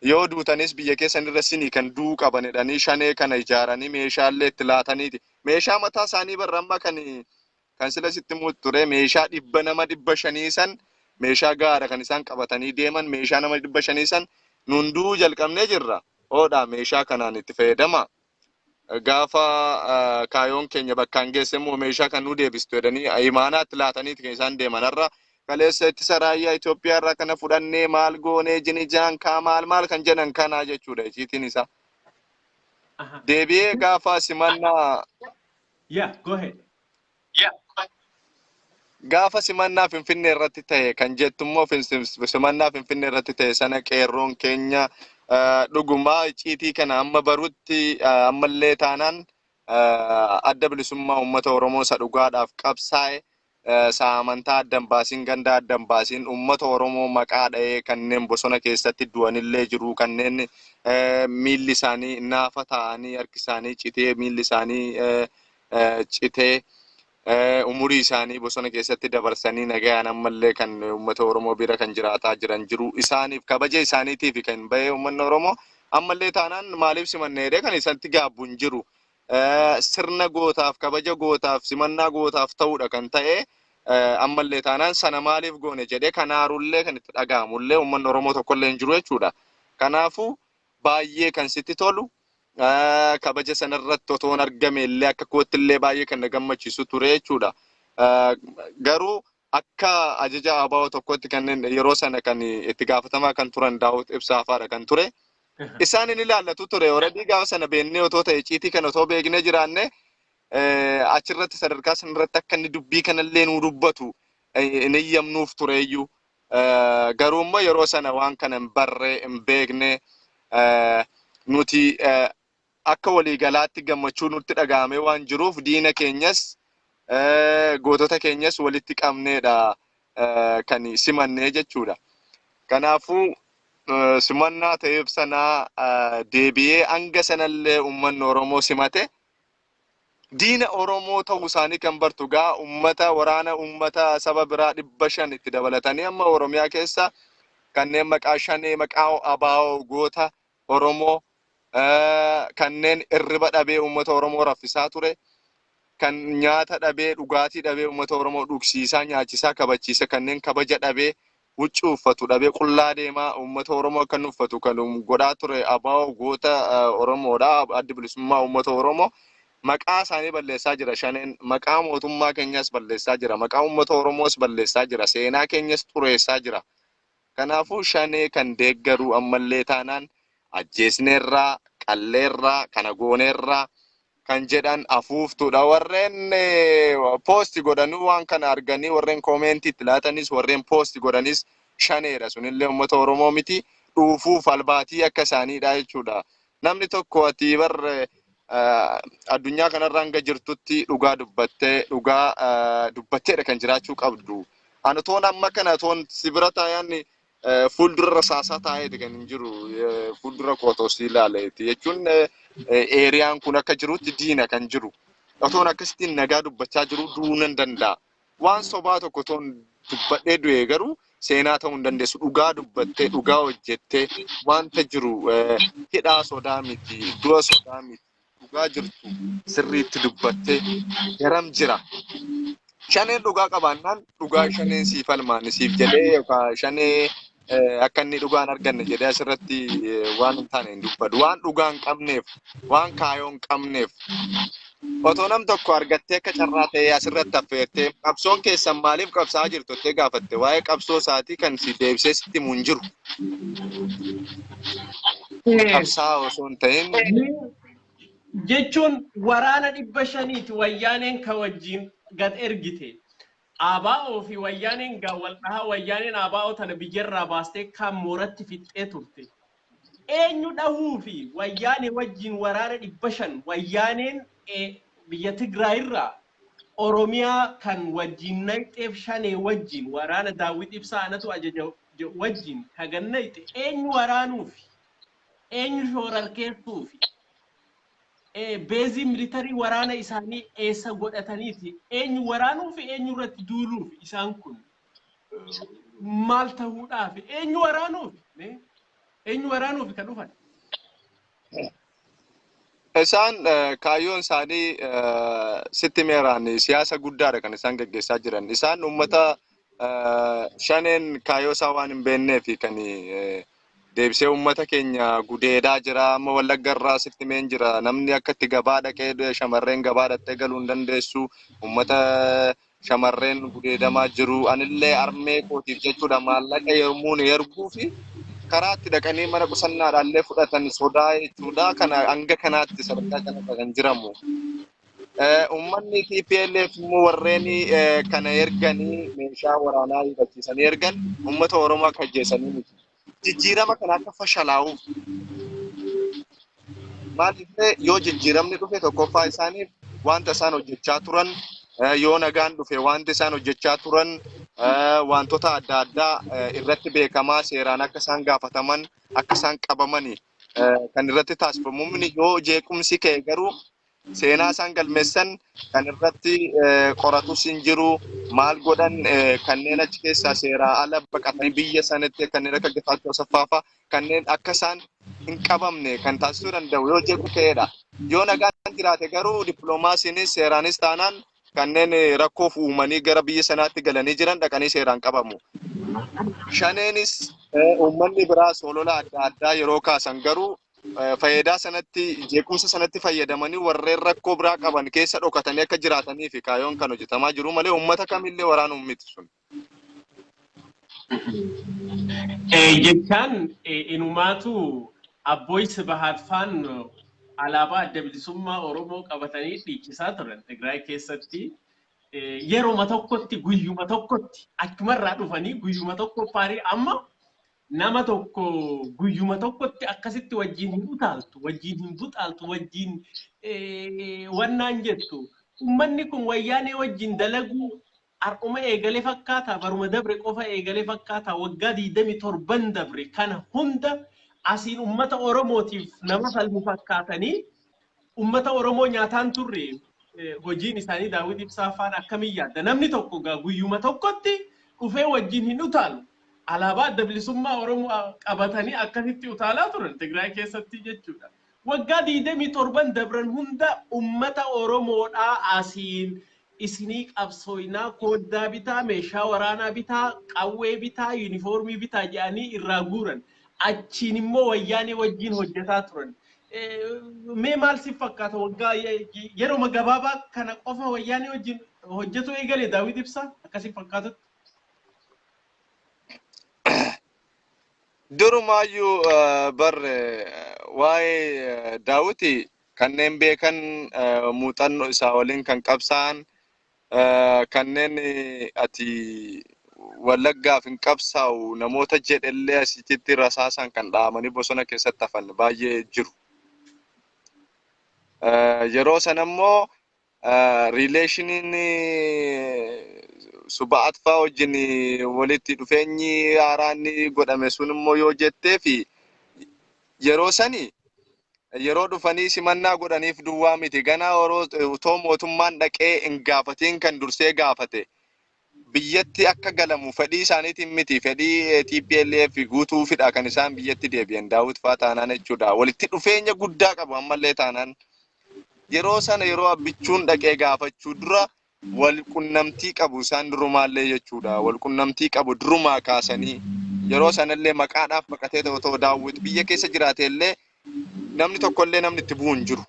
Speaker 3: Yoo duutanis biyya keessan irra sinii kan du'uu qaban jedhanii shanee kana ijaaranii meeshaalee itti laataniiti. Meeshaa mataa isaanii barra amma kan sila sitti mutu ture meeshaa 100 nama 500 san meeshaa gahaadha kan isaan qabatanii deeman meeshaa nama 500 san nun du'uu jalqabnee jirra. Oodhaa meeshaa kanaan itti fayyadama. Gaafa kaayoon keenya bakkaan geesse immoo meeshaa kan nu deebistu jedhanii imaanaatti laataniiti kan isaan deeman har'a kaleessa ittisa raayyaa Itoophiyaa irraa kana fudhannee maal goonee jinijaan kaa maal maal kan jedhan kanaa jechuudha icciitiin isaa. Deebi'ee gaafa simannaa
Speaker 2: Yeah, go ahead.
Speaker 3: Gaafa simannaa Finfinnee irratti ta'e kan jettu immoo simannaa Finfinnee irratti ta'e sana qeerroon keenya dhugumaa icciitii kana amma barutti ammallee taanaan adda bilisummaa uummata Oromoo isa dhugaadhaaf qabsaa'e isa amantaa adda hin baasiin ganda adda hin baasiin uummata Oromoo maqaa dha'ee kanneen bosona keessatti du'anillee jiru kanneen miilli isaanii naafa ta'anii harki isaanii citee miilli isaanii citee umurii isaanii bosona keessatti dabarsanii nagayaan ammallee kan uummata Oromoo bira kan jiraataa jiran jiru isaaniif kabaja isaaniitiif kan bahee uummanni Oromoo ammallee taanaan maaliif simanne jedhee kan isatti gaabbu hin jiru. Sirna gootaaf kabaja gootaaf simannaa gootaaf ta'uudha kan ta'e ammallee taanaan sana maaliif goone jedhee kanaarullee kan itti dhaga'amullee uummanni Oromoo tokkollee hin jiru jechuudha. Kanaafuu baay'ee kan sitti tolu kabaja sanarratti otoo hin argame illee akka kootti illee baay'ee kan na gammachiisu ture jechuudha. Garuu akka ajaja ABO tokkotti kanneen yeroo sana kan itti gaafatamaa kan turan Daawit Ibsaafaadha kan ture. Isaan hin ilaallatu ture. Already gaafa sana beeknee otoo ta'e icciitii kana otoo beeknee jiraanne achirratti sadarkaa sanarratti akka inni dubbii kanallee nuu dubbatu hin eeyyamnuuf tureeyyuu. Garuu immoo yeroo sana waan kana hin barree hin beekne nuti akka waliigalaatti gammachuu nutti dhaga'amee waan jiruuf diina keenyas gootota keenyas walitti qabneedha kan simannee jechuudha. Kanaafuu simannaa ta'eef sanaa deebi'ee hanga sanallee uummanni Oromoo simate diina Oromoo ta'uu isaanii kan bartu gaa uummata waraana uummata saba biraa 500 itti dabalatanii amma Oromiyaa keessa kanneen maqaa shanee maqaa ABO goota Oromoo kanneen irriba dhabee uummata Oromoo raffisaa ture kan nyaata dhabee dhugaatii dhabee uummata Oromoo dhugsiisaa nyaachisaa kabachiisa kanneen kabaja dhabee huccuu uffatu dhabee qullaa deemaa uummata Oromoo akka inni uffatu kan godhaa ture ABO goota Oromoodha addi bilisummaa uummata Oromoo. Maqaa isaanii balleessaa jira Shaneen, maqaa mootummaa keenyas balleessaa jira, maqaa uummata Oromoos balleessaa jira, seenaa keenyas xureessaa jira. Kanaafuu Shanee kan deeggaru ammallee taanaan ajjeesneerraa, qalleerraa, kana gooneerraa kan jedhan afuuftuudha. Warreen post godhanii waan kana arganii, warreen comment itti laatanis, warreen post godhanis Shaneedha. Sunillee uummata Oromoo miti, dhuufuuf albaatii akka isaaniidha jechuudha. Namni tokko ati bar addunyaa kanarra hanga jirtutti dhugaa dubbattee, dhugaa dubbatteedha kan jiraachuu qabdu. Ani toon amma kana toon si bira taa'an fuuldura rasaasaa taa'eeti kan hin jiru, fuuldura kootoo si ilaaleeti jechuun, eeriyaan kun akka jirutti diina kan jiru. Otoon akkasittiin nagaa dubbachaa jiru du'uu nan danda'a. Waan sobaa tokko toon dubbadhee du'e garuu seenaa ta'uu hin dandeessu. Dhugaa dubbattee, dhugaa hojjettee, wanta jiru hidhaa sodaa miti, du'a sodaa miti. Dhugaa jirtu sirriitti dubbattee garam jira. Shaneen dhugaa qabaannaan dhugaa Shaneen siif falmaani siif jedhee yookaan Shanee akka inni dhugaa hin arganne jedhee asirratti waan hin taane hin dubbadu. Waan dhugaa hin qabneef, waan kaayoo hin qabneef. Otoo nam tokko argattee akka carraa ta'ee asirratti affeertee, qabsoon keessan maaliif qabsaa'aa jirtu jettee gaafatte, waa'ee qabsoo isaatii kan si deebisee sitti himu hin jiru. Qabsaa'aa osoo hin ta'in
Speaker 2: Jechuun waraana 500ti Wayyaaneen ka wajjin gad ergite. ABO fi Wayyaaneen gaa wal dhahaa, Wayyaaneen ABO tana biyyarraa baastee kaan mooratti fixxee turte. Eenyu dhahuu fi Wayyaanee wajjin waraana 500 Wayyaaneen biyya Tigraayirraa Oromiyaa kan wajjin naqxeef, Shanee wajjin waraana Daawwit Ibsaa anatu ajaja wajjin kagan naqxe eenyu waraanuufi? Eenyu shoorarkeessuufi? Base military waraana isaanii eessa godhataniiti? Eenyu waraanuufi, eenyu irratti duuluufi? Isaan kun maal ta'uudhaafi? Eenyu waraanuufi? Eenyu waraanuufi kan dhufan?
Speaker 3: Isaan kaayyoon isaanii sitti meeraan siyaasa guddaadha kan isaan gaggeessaa jiran. Isaan uummata Shaneen kaayyoo isaa waan hin beekneef kan deebisee uummata keenya gudeedaa jira. Amma Wallagga irraa sitti meen jira. Namni akka itti gabaa dhaqee, shamarreen gabaa dhaqxee galuu hin dandeessu. Uummata shamarreen gudeedamaa jiru. Anillee armee kootiif jechuudha maallaqa yommuu nu erguu fi karaa itti dhaqanii mana qusannaadhaallee fudhatan sodaa jechuudha. Kana hanga kanaatti sadarkaa kanarra kan jiramu. Uummanni TPLF immoo warreen kana erganii meeshaa waraanaa hiikachiisanii ergan uummata Oromoo akka ajjeesanii miti. Jijjiirama kana akka fashalaa'uuf. Maaliif, yoo jijjiiramni dhufe tokkoffaa isaaniif wanta isaan hojjechaa turan, yoo nagaan dhufe wanti isaan hojjechaa turan wantoota adda addaa irratti beekamaa, seeraan akka isaan gaafataman, akka isaan qabamani kan irratti taasifamu. Yoo jeequmsi ka'e garuu seenaa isaan galmeessan kan irratti qoratus hin jiru. Maal godhan, kanneen achi keessaa seeraa ala baqatanii biyya sanatti kanneen akka Getaachoo Asaffaa fa'a, kanneen akka isaan hin qabamne kan taasisuu danda'u yoo jeequ ka'edha. Yoo nagaan jiraate garuu dippiloomaasiinis seeraanis taanaan kanneen rakkoof uumanii gara biyya sanaatti galanii jiran dhaqanii seeraan qabamu. Shaneenis uummanni biraas olola adda addaa yeroo kaasan garuu faayidaa sanatti, jeequmsa sanatti fayyadamanii warreen rakkoo biraa qaban keessa dhokatanii akka jiraatanii fi kaayyoon kan hojjetamaa jiru malee uummata kamillee waraanuun miti sun.
Speaker 2: Jechaan inumaatu Abbooy Sibahaat faan alaabaa Adda Bilisummaa Oromoo qabatanii dhiichisaa turan Tigraay keessatti. Yeruma tokkotti, guyyuma tokkotti achumarraa dhufanii guyyuma tokko paarii. Amma nama tokko guyyuma tokkotti akkasitti wajjin hin utaaltu, wajjin hin buxaaltu, wajjin wannaan jettu. Uummanni kun Wayyaanee wajjin dalaguu har'uma eegale fakkaata, baruma dabre qofa eegale fakkaata? Waggaa 27n dabre kana hunda asiin uummata Oromootiif nama falmu fakkaatanii uummata Oromoo nyaataan turre hojiin isaanii. Daawwit Ibsaa faan akkamiin yaadda? Namni tokko gaa guyyuma tokkotti dhufee wajjin hin utaalu. Alaabaa Adda Bilisummaa Oromoo qabatanii akkasitti utaalaa turan Tigraay keessatti jechuudha. Waggaa 27n dabran hunda uummata Oromoodhaa asiin isinii qabsooynaa, kooddaa bitaa, meeshaa waraanaa bitaa, qawwee bitaa, yuunifoormii bitaa jedhanii irraa guuran. Achiin immoo Wayyaanee wajjin hojjetaa turan.
Speaker 4: Mee maal si fakkaata, waggaa yeroo gabaabaa kana qofa Wayyaanee wajjin hojjetu eegale Daawit Ibsaa akkasii fakkaatutti?
Speaker 3: Durumaayyuu bar waa'ee Daawiti kanneen beekan, muuxannoo isaa waliin kan qabsaa'an, kanneen ati Wallaggaaf hin qabsaa'u namoota jedhellee asitti rasaasaan kan dhahamanii bosona keessatti hafan baay'ee jiru. Yeroo sana immoo relationiin Suba'at fa'aa wajjin walitti dhufeenyi haaraan godhame sun immoo yoo jettee fi yeroo sani yeroo dhufanii simannaa godhaniif duwwaa miti, ganaa otoo mootummaan dhaqee hin gaafatiin kan dursee gaafate. Biyyatti akka galamu fedhii isaaniitiin miti, fedhii TPLF guutuufidha kan isaan biyyatti deebi'an Daawit fa'aa taanaan jechuudha. Walitti dhufeenya guddaa qabu ammallee taanaan. Yeroo sana yeroo Abbichuun dhaqee gaafachuu dura wal qunnamtii qabu isaan durumaallee jechuudha. Wal qunnamtii qabu durumaa kaasanii. Yeroo sanallee maqaadhaaf baqatee otoo Daawit biyya keessa jiraate illee namni tokkollee namni itti bu'u hin jiru.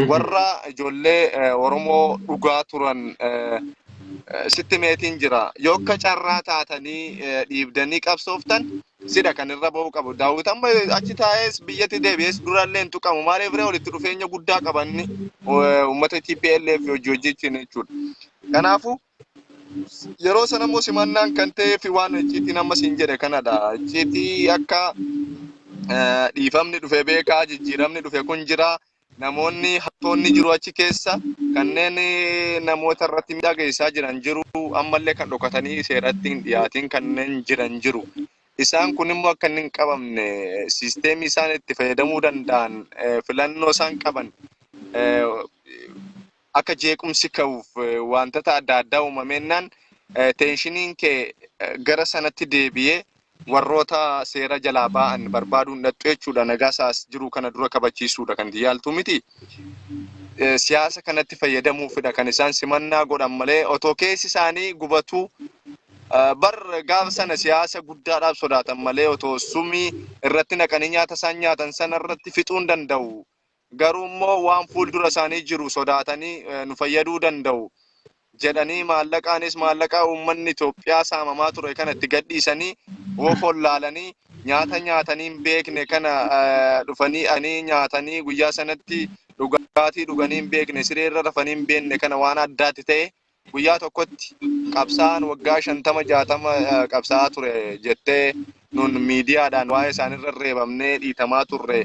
Speaker 3: Warra ijoollee Oromoo dhugaa turan sitti meetiin jira. Yoo akka carraa taatanii dhiibdanii qabsooftan sidha kan irra ba'uu qabu. Daawit amma achi taa'ees biyyatti deebi'ees durallee hin tuqamu. Maaliif ree? Walitti dhufeenya guddaa qabanni uummata TPLF hojii hojjechuun jechuudha. Kanaafuu yeroo sana immoo simannaan kan ta'ee fi waan icciitiin amma siin jedhe kanadha. Icciitii akka dhiifamni dhufe beekaa, jijjiiramni dhufe kun jira. Namoonni hattoonni jiru achi keessa, kanneen namoota irratti miidhaa geessisaa jiran jiru, ammallee kan dhokatanii seeratti hin dhiyaatin kanneen jiran jiru. Isaan kun immoo akka inni hin qabamne siisteemii isaan itti fayyadamuu danda'an, filannoo isaan qaban, akka jeequmsi ka'uuf wantoota adda addaa uumameennaan tensioniin kee gara sanatti deebi'ee warroota seera jalaa ba'an barbaaduun dhattu jechuudha. Nagaa isaas jiru kana dura kabachiisuudha kan yaaltu miti. Siyaasa kanatti fayyadamuufidha kan isaan simannaa godhan malee otoo keessi isaanii gubatu bar gaafa sana siyaasa guddaadhaaf sodaatan malee otoo sumii irratti naqanii nyaata isaan nyaatan sana irratti fixuu hin danda'u. Garuu immoo waan fuuldura isaanii jiru sodaatanii nu fayyaduu danda'u jedhanii maallaqaanis maallaqa uummanni Itoophiyaa saamamaa ture kana itti gadhiisanii woofoon laalanii nyaata nyaatanii hin beekne kana dhufanii ani nyaatanii guyyaa sanatti dhugaatii dhuganii hin beekne, sireerra rafanii hin beekne kana waan addaatti ta'e guyyaa tokkotti qabsaa'aan waggaa 50 60 qabsaa'aa ture jettee nun miidiyaadhaan waa'ee isaanirra reebamnee dhiitamaa turre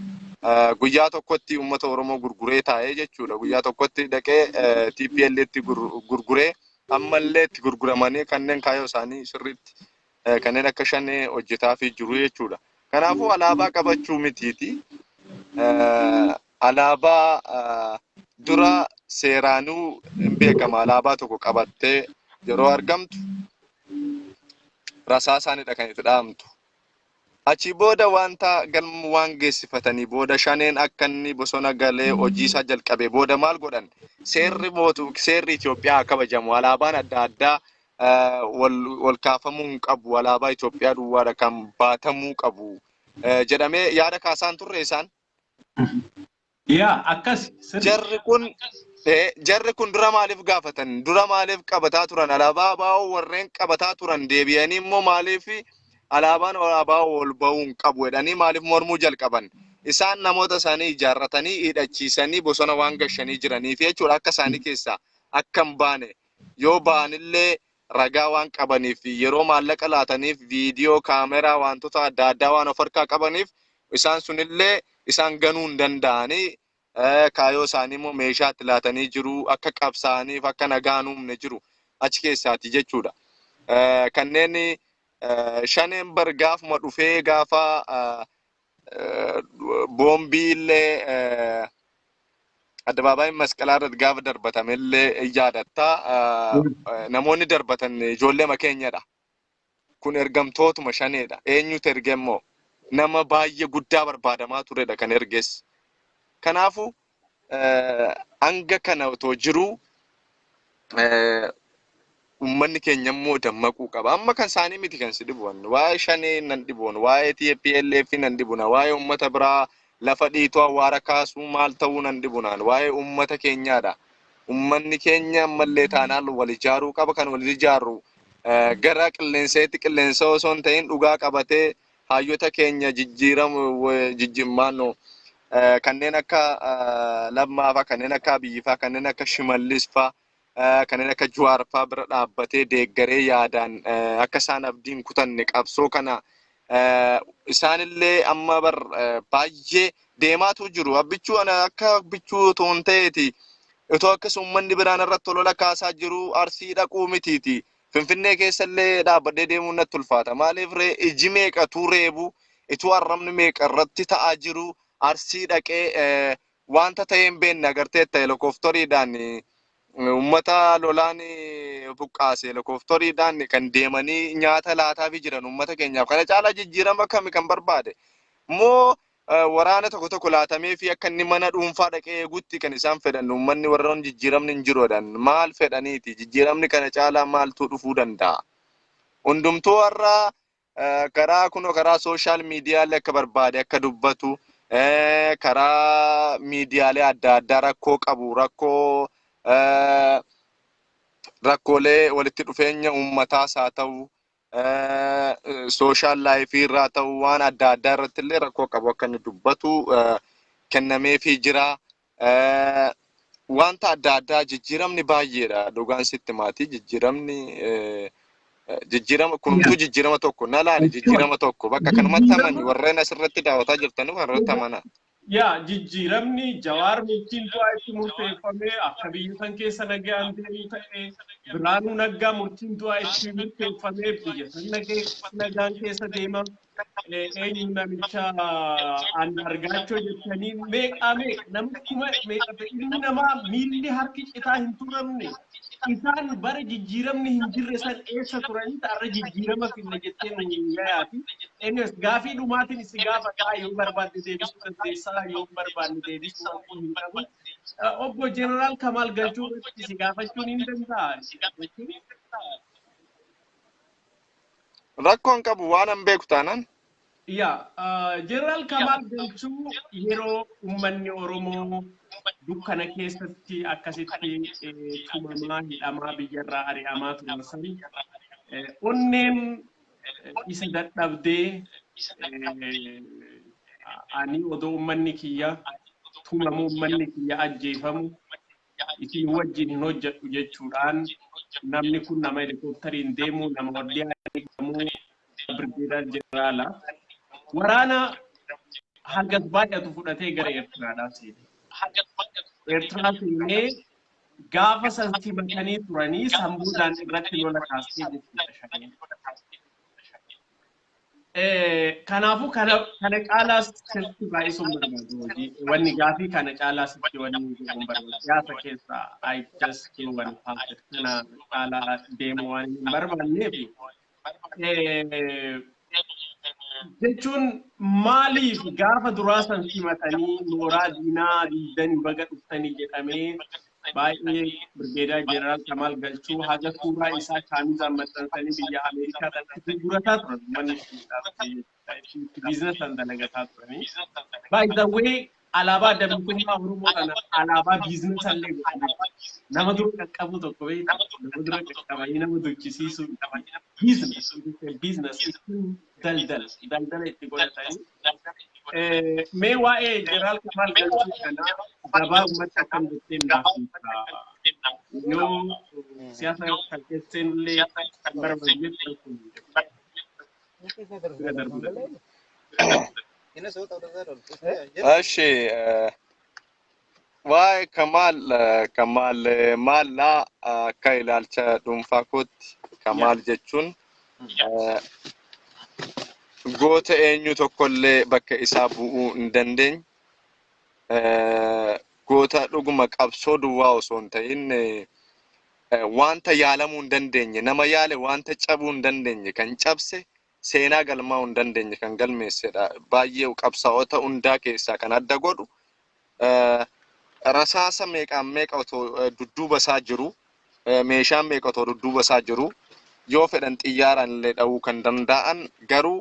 Speaker 3: guyyaa tokkotti uummata Oromoo gurguree taa'ee jechuudha. Guyyaa tokkotti dhaqee TPLFtti gurguree ammallee itti gurguramanii kanneen kaayyoo isaanii sirriitti kanneen akka Shanee hojjetaafii jiru jechuudha. Kanaafuu alaabaa qabachuu mitiiti. Alaabaa dura seeraanuu hin beekama. Alaabaa tokko qabattee yeroo argamtu rasaasaanidha kan itti dhahamtu. Achi booda wanta galma waan geessifatanii booda Shaneen akka inni bosona galee hojii isaa jalqabe booda maal godhan? Seerri mootu seerri Itoophiyaa kabajamu, alaabaan adda addaa wal kaafamuu hin qabu, alaabaa Itoophiyaa duwwaadha kan baatamuu qabu jedhamee yaada kaasaan turre isaan.
Speaker 4: Yaa, akkas.
Speaker 3: Jarri kun dura maaliif gaafatan? Dura maaliif qabataa turan? Alaabaa ABO warreen qabataa turan deebi'anii immoo maaliif alaabaan ABO ol ba'uu hin qabu jedhanii maaliif mormuu jalqaban? Isaan namoota isaanii ijaarratanii hidhachiisanii bosona waan gashanii jiraniif jechuudha. Akka isaanii keessaa akka hin baane, yoo ba'anillee ragaa waan qabaniif, yeroo maallaqa laataniif viidiyoo, kaameraa, wantoota adda addaa waan of harkaa qabaniif isaan sunillee isaan ganuu hin danda'anii. Kaayoo isaanii immoo meeshaatti laatanii jiru, akka qabsaa'aniif akka nagaan uumne jiru achi keessaati jechuudha. Kanneen Shaneen bar gaafuma dhufee gaafa boombii illee addabaabaayii Masqalaa irratti gaafa darbatame illee yaadatta. Namoonni darbatan ijoollee keenyadha. Kun ergamtootuma Shaneedha. Eenyutu erge immoo? Nama baay'ee guddaa barbaadamaa turedha kan erges. Kanaafuu hanga kana otoo jiruu uummanni keenya immoo dammaquu qaba. Amma kan isaanii miti kan si dhibu. Waa'ee Shanee nan dhibuun, waa'ee TPLF nan dhibuna, waa'ee uummata biraa Lafa dhiitoo awwaara kaasuu maal ta'uu nan dhibu naan waa'ee uummata keenyaadha. Uummanni keenya ammallee taanaan wal ijaaruu qaba. Kan wal ijaarru gara qilleensaatti qilleensa osoo hin ta'in dhugaa qabatee hayyota keenya jijjiiramu jijjiirmaannoo kanneen akka Lammaa faa, kanneen akka Abiyyi faa, kanneen akka Shimallis faa, kanneen akka Jawaar faa bira dhaabbatee deeggaree yaadaan akka isaan abdii hin kutanne qabsoo kana isaanillee amma bar baay'ee deemaatu jiru. Abbichuu ana akka Abbichuu otoo hin ta'eeti, otoo akkas uummanni biraan irratti olola kaasaa jiru Arsii dhaquu mitiiti. Finfinnee keessallee dhaabbadhee deemuun natti ulfaata. Maaliif ree, iji meeqatuu reebu, ituu arrabni meeqa irratti ta'aa jiru, Arsii dhaqee wanta ta'e hin beekne agarteetta. Helikooftariidhaan uummata lolaan buqqaase helikooftariidhaan kan deemanii nyaata laataafii jiran uummata keenyaaf. Kana caalaa jijjiirama kami kan barbaade? Moo waraana tokko tokko laatamee fi akka inni mana dhuunfaa dhaqee eegutti kan isaan fedhan, uummanni warroon jijjiiramni hin jiruudhaan maal fedhaniiti? Jijjiiramni kana caalaa maaltu dhufuu danda'a? Hundumtuu har'a karaa kunoo karaa social miidiyaalee akka barbaade akka dubbatu, karaa miidiyaalee adda addaa rakkoo qabu, rakkoolee walitti dhufeenya uummataas haa ta'u, social life irraa ta'u, waan adda addaa irratti illee rakkoo qabu akka inni dubbatu kennameefii jira. Wanta adda addaa jijjiiramni baay'eedha, dhugaan sitti maatii jijjiiramni jijjiirama kunumtuu jijjiirama tokko na laali, jijjiirama tokko bakka kanumatti amani, warreen asirratti daawwataa jirtan kan irratti amana.
Speaker 2: Yaa, jijjiiramni Jawaar murtiin du'aa itti murteeffame akka biyya san keessa nagaan deemu ta'e, Biraanuu Naggaa murtiin du'aa itti murteeffame biyya san nagaan keessa deema. Eenyu namicha Andargaachoo jettanii, meeqaa meeqa, namni kuma meeqa ta'e, ilmi namaa miilli harki citaa hin turamne, isaan bara jijjiiramni hin jirre san eessa turanii har'a jijjiirama finna jettee nu yayaati. Anyways, gaafii dhumaatiin isin gaafataa, yoo barbaadde deebisuu dandeessaa, yoo hin barbaanne deebisuu rakkoo hin qabu. Obbo Jeneraal Kamaal Galchuu irratti si gaafachuun hin danda'a.
Speaker 3: Rakkoon qabu, waan an beeku taanaan.
Speaker 2: Yaa, Jeneraal Kamaal Galchuu, yeroo uummanni Oromoo dukkana keessatti akkasitti tumamaa, hidhamaa, biyyarraa ari'amaa turan san, onneen isa dadhabdee, ani odoo uummanni kiyya tumamu, uummanni kiyya ajjeefamu, isin wajjin hin hojjedhu jechuudhaan, namni kun nama helikooftariin deemu, nama wardiyaan eegamu, birgeedar jeneraala waraana hagas baay'atu fudhatee gara Eertiraadhaa seene. Eertiraa seenee gaafa san simatanii turanii sammuudhaan irratti lola kaastee jechuudha Shaneen. Kanaafuu kana caalaa sitti baay'isuun barbaadu hojii wanni gaafii kana caalaa sitti wanni godhuun barbaadu siyaasa keessa I just don't want to pass it, kana caalaa deemuu waan hin barbaanneef, jechuun maaliif gaafa duraa san simatanii mooraa diinaa diidanii baga dhuftanii jedhamee, baay'ee Birgeedaa Jeneraal Kamaal Galchuu haga suuraa isaa shaamizaan maxxansanii biyya Ameerikaa irratti gurgurataa turan, uummanni biizinasaan dalagataa turanii. By the way, alaabaa Adda Bilisummaa Oromoo kana alaabaa biizinasa illee godhanii nama dura qaqqabu tokko beektu, nama dura qaqqabanii nama duchisiisuu, business ittiin daldala itti godhatanii. Mee waa'ee Jeneraal Kamaal Galchuu kana gabaabumatti akkam jettee naaf himta? Yoo siyaasa kan keesseen illee kan barbaadu jettu bira darbuu dandeenya.
Speaker 3: እሺ, waa'ee Kamaal, Kamaal maallaa, akka ilaalcha dhuunfaa kootti Kamaal jechuun goota eenyu tokkollee bakka isaa bu'uu hin dandeenye. Goota dhuguma qabsoo duwwaa osoo hin ta'in wanta yaalamuu hin dandeenye, nama yaale wanta cabuu hin dandeenye kan cabse, seenaa galmaa'uu hin dandeenye kan galmeessedha. Baay'ee qabsaa'ota hundaa keessaa kan adda godhu, rasaasa meeqaan meeqa otoo dudduuba isaa jiru, meeshaan meeqa otoo dudduuba isaa jiru, yoo fedhan xiyyaaraan illee dha'uu kan danda'an, garuu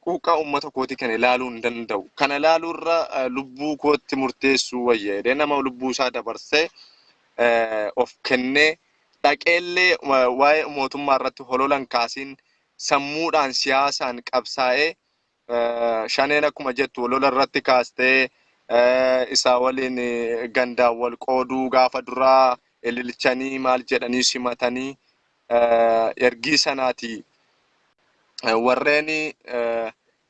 Speaker 3: Quuqqaa uummata kootii kana ilaaluu hin danda'u. Kana ilaaluurra lubbuu kootti murteessuu wayya jedhee nama lubbuu isaa dabarsee of kennee dhaqeellee waa'ee mootummaa irratti hololan kaasiin sammuudhaan siyaasaan qabsaa'ee, Shaneen akkuma jettu holola irratti kaastee isaa waliin gandaan wal qooduu, gaafa duraa ililchanii maal jedhanii simatanii, ergii sanaati warreen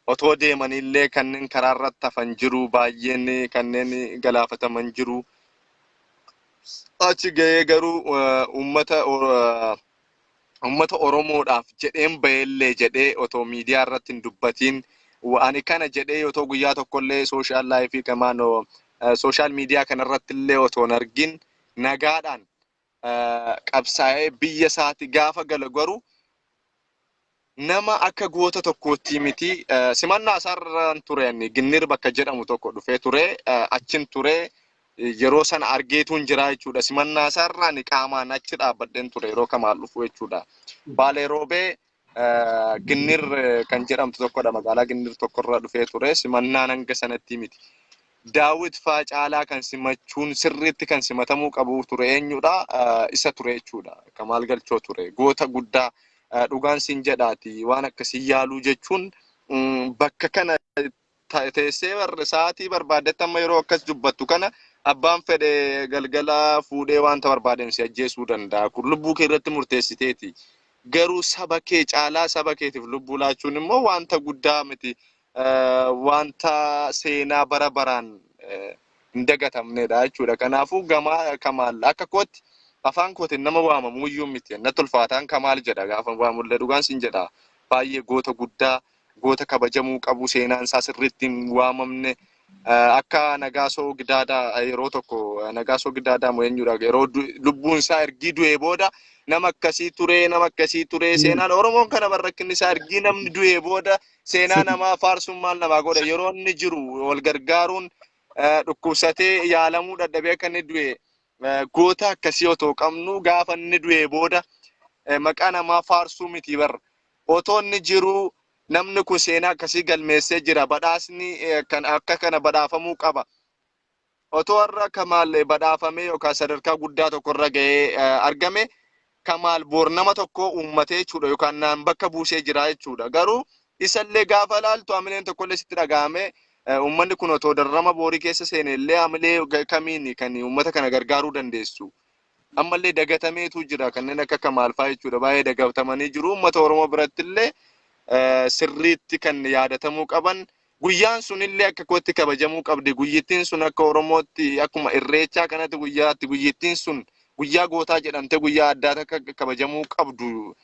Speaker 3: otoo deemanillee kanneen karaa irratti hafan jiru, baay'een kanneen galaafataman jiru. Achi gahee garuu uummata Oromoodhaaf jedheen bahellee jedhee otoo miidiyaa irratti hin dubbatiin, ani kana jedhee otoo guyyaa tokkollee social life kamaanoo social media kanarratti illee otoo hin argin nagaadhaan qabsaa'ee biyya isaati gaafa galu garuu nama akka goota tokkootti miti. Simannaa isaarraan ture, ani Ginnir bakka jedhamu tokko dhufee ture, achin ture, yeroo sana argeetuun jira jechuudha. Simannaa isaarraan qaamaan achi dhaabbadheen ture yeroo Kamaal dhufu jechuudha. Baalee Roobee Ginnir kan jedhamtu tokkodha, magaalaa Ginnir tokkorra dhufee ture. Simannaan hanga sanatti miti. Daawit faa caalaa kan simachuun sirriitti kan simatamuu qabu ture eenyudha? Isa ture jechuudha. Kamaal Galchoo ture. Goota guddaa, dhugaan siin jedhaati, waan akkasii yaaluu jechuun bakka kana teessee sa'aatii barbaaddetti amma yeroo akkas dubbattu kana abbaan fedhe galgala fuudhee wanta barbaadeen si ajjeesuu danda'a. Kun lubbuu kee irratti murteessiteeti. Garuu saba kee caalaa saba keetiif lubbuu laachuun immoo wanta guddaa miti. Wanta seenaa bara baraan hin dagatamnedha jechuudha. Kanaafuu gamaa Kamaal akka kootti afaan kootiin nama waamamu iyyuu miti. Natti ulfaataan Kamaal jedha gaafa waamullee, dhugaan siin jedha. Baay'ee goota guddaa, goota kabajamuu qabu, seenaan isaa sirriitti hin waamamne. Akka Nagaasoo Gidaadaa, yeroo tokko Nagaasoo Gidaadaa moo eenyudha, yeroo lubbuun isaa ergii du'ee booda nama akkasii ture, nama akkasii ture. Seenaan Oromoon kana barrakkinni isaa ergii namni du'ee booda seenaa namaa faarsuun maal namaa godha? Yeroo inni jiru wal gargaaruun, dhukkubsatee yaalamuu dadhabee akka inni du'e, goota akkasii otoo qabnu gaafa inni du'ee booda maqaa namaa faarsuu miti barra. Otoo inni jiru namni kun seenaa akkasii galmeessee jira, badhaasni kan akka kana badhaafamuu qaba. Otoo har'a Kamaal badhaafamee yookaan sadarkaa guddaa tokkorra gahee argame, Kamaal boor nama tokko uummatee jechuudha yookaan naan bakka buusee jira jechuudha. Garuu isallee gaafa ilaaltu hamileen tokkollee sitti dhaga'ame, uummanni kun otoo darrama boorii keessa seene illee hamilee kamiin kan uummata kana gargaaruu dandeessu? Ammallee dagatameetu jira kanneen akka Kamaal fa'aa jechuudha, baay'ee dagatamanii jiru. Uummata Oromoo biratti illee sirriitti kan yaadatamuu qaban, guyyaan sunillee akka kootti kabajamuu qabdi. Guyyittiin sun akka Oromootti akkuma Irreechaa kanatti guyyaatti guyyittiin sun guyyaa gootaa jedhamte guyyaa addaa akka kabajamuu qabdu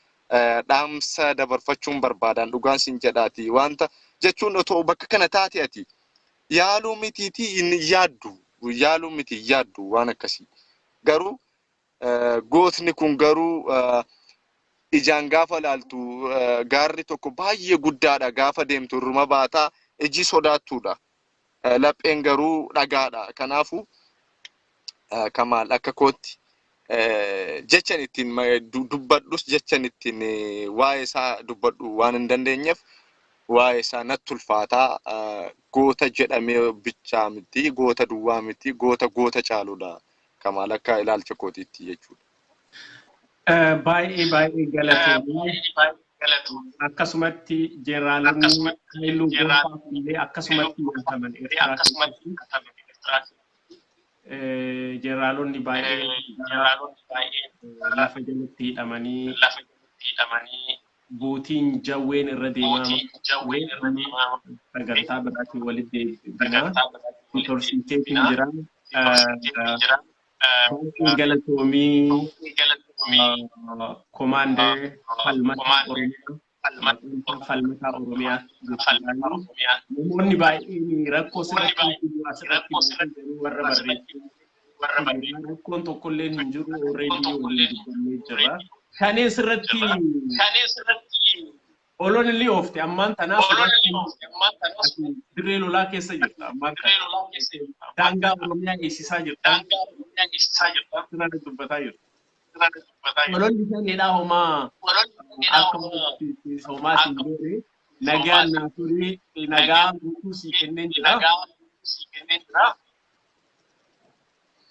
Speaker 3: dhaamsa dabarfachuun barbaadan, dhugaan sin jedhaati. Wanta jechuun otoo bakka kana taate ati yaaluu mitiitii hin yaaddu, yaaluu miti hin yaaddu waan akkasii. Garuu gootni kun garuu ijaan gaafa laaltu gaarri tokko baay'ee guddaadha, gaafa deemtu irruma baataa, iji sodaattuudha. Lapheen garuu dhagaadha. Kanaafuu Kamaal akka kootti jechan ittiin dubbadhus, jechan ittiin waa'ee isaa dubbadhu waan hin dandeenyeef waa'ee isaa natti ulfaataa. Goota jedhamee bichaa miti, goota duwwaa miti, goota goota caaludha Kamaal akka ilaalcha kootiitti jechuudha.
Speaker 2: Baay'ee baay'ee galatoomii. Akkasumatti jeneraalonni Haayiluu Gonfaa illee akkasumatti nyaataman Eertiraa keessatti. Jeneraalonni baay'een lafa jalatti hidhamanii buutiin jawween irra deemaa sagantaa biraatiin walitti deebinaa torsiiseetiin jira. Baay'ee galatoomii, Commander Falmataa Oromiyaa, Falmataa Oromiyaa jechuudhaan namoonni baay'een rakkoo sirratti asirratti warra barreessu rakkoon tokkollee hin jiru, already waliin dubbannee jirra. Shaneen sirratti oloon illee oofte, ammaan tanaa ati dirree lolaa keessa jirta, ammaan tana daangaa Oromiyaa eegsisaa jirta, sirratti dubbataa jirta. Ololli shaneedhaa homaa akka homaa siin goone.
Speaker 4: Nagaan naa turii, nagaa guutuu sii kenneen jira.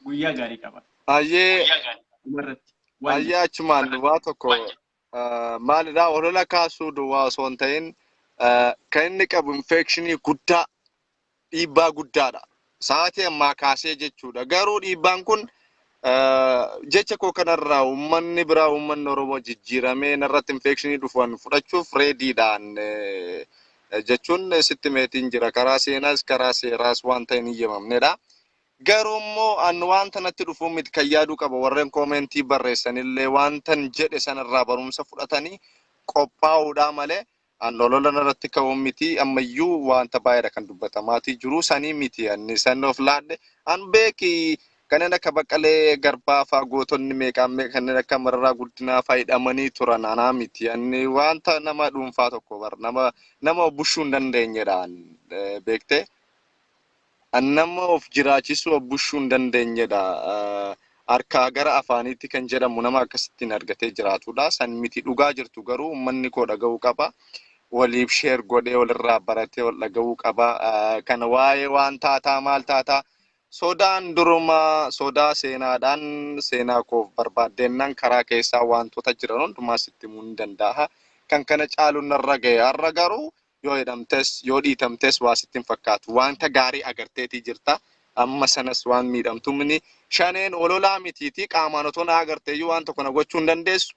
Speaker 4: Guyyaa gaarii qaba.
Speaker 3: Hayyee.
Speaker 4: Dhumarratti. Waan
Speaker 3: Hayyee, achumaan waa tokko maalidhaa, olola kaasuu duwwaa osoo hin ta'in kan inni qabu infekshinii guddaa, dhiibbaa guddaadha. Sa'aatii ammaa kaasee jechuudha. Garuu dhiibbaan kun jecha koo kanarraa uummanni biraa, uummanni Oromoo jijjiiramee narratti infekshinii dhufan fudhachuuf ready dhaan jechuun sitti meetiin jira. Karaa seenaas karaa seeraas waan ta'e hin iyyamamnedha. Garuu immoo an wanta natti dhufuu miti kan yaaduu qaba. Warreen comment barreessanillee wantan jedhe sanarraa barumsa fudhatanii qophaa'uudhaa malee an olola narratti ka'uun miti. Ammayyuu wanta baay'eedha kan dubbatamaatii jiru sanii miti. Anni san of laadhe an beeki, kanneen akka Baqqalee Garbaa fa'aa, gootonni meeqaan meeqa, kanneen akka Mararaa Guddinaa fa'aa hidhamanii turan, anaa miti. Anni wanta nama dhuunfaa tokko bar nama bushuu hin dandeenyedha beektee. An nama of jiraachisuu, of bushuu hin dandeenyedha. Harkaa gara afaaniitti kan jedhamu nama akkasittiin argatee jiraatudha. San miti dhugaa jirtu, garuu uummanni koo dhaga'uu qaba. Waliif share godhee walirraa baratee wal dhaga'uu qaba. Kana waa'ee waan taataa maal taataa sodaan duruma sodaa seenaadhaan seenaa koof barbaaddeennan karaa keessaa wantoota jiran hundumaa sitti himuu ni danda'a. Kan kana caalu narra ga'e har'a garuu yoo hidhamtes yoo dhiitamtes waa sitti hin fakkaatu. Wanta gaarii agarteetii jirta. Amma sanas waan miidhamtu mini shaneen ololaa mitiiti, qaamaan otoo na agarteeyyuu waan tokko na gochuu hin dandeessu.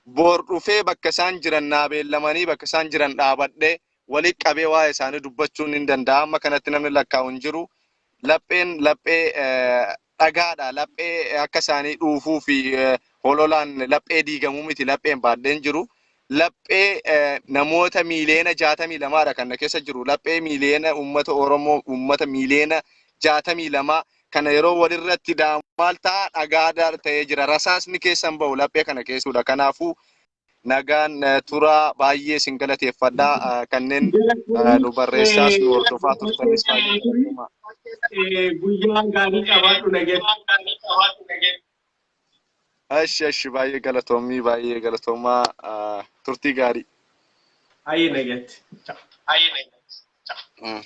Speaker 3: Boor dhufee bakka isaan jiran naa beellamanii bakka isaan jiran dhaabadhee walitti qabee waa'ee isaanii dubbachuun hin danda'a. Amma kanatti namni lakkaa'u hin jiru. Lapheen laphee dhagaadha. Laphee akka isaanii dhuufuu fi hololaan laphee diigamuu miti, lapheen baadheen jiru. Laphee namoota miiliyoona 62dha kan na keessa jiru. Laphee miiliyoona uummata Oromoo, uummata miiliyoona 62 kana yeroo walirratti daamu maal ta'a? Dhagaa ta'ee jira. Rasaasni keessan bahu laphee kana keessuudha. Kanaafuu nagaan turaa, baay'ee isin galateeffadha. Kanneen nu barreessaas nu hordofaa turtanis baay'ee galatoomaa.
Speaker 4: Guyyaa gaarii qabaadhu, nageenya.
Speaker 3: Eshi, baay'ee galatoomii, baay'ee galatoomaa, turtii gaarii.
Speaker 4: Hayyee, nageetti.
Speaker 3: Mm.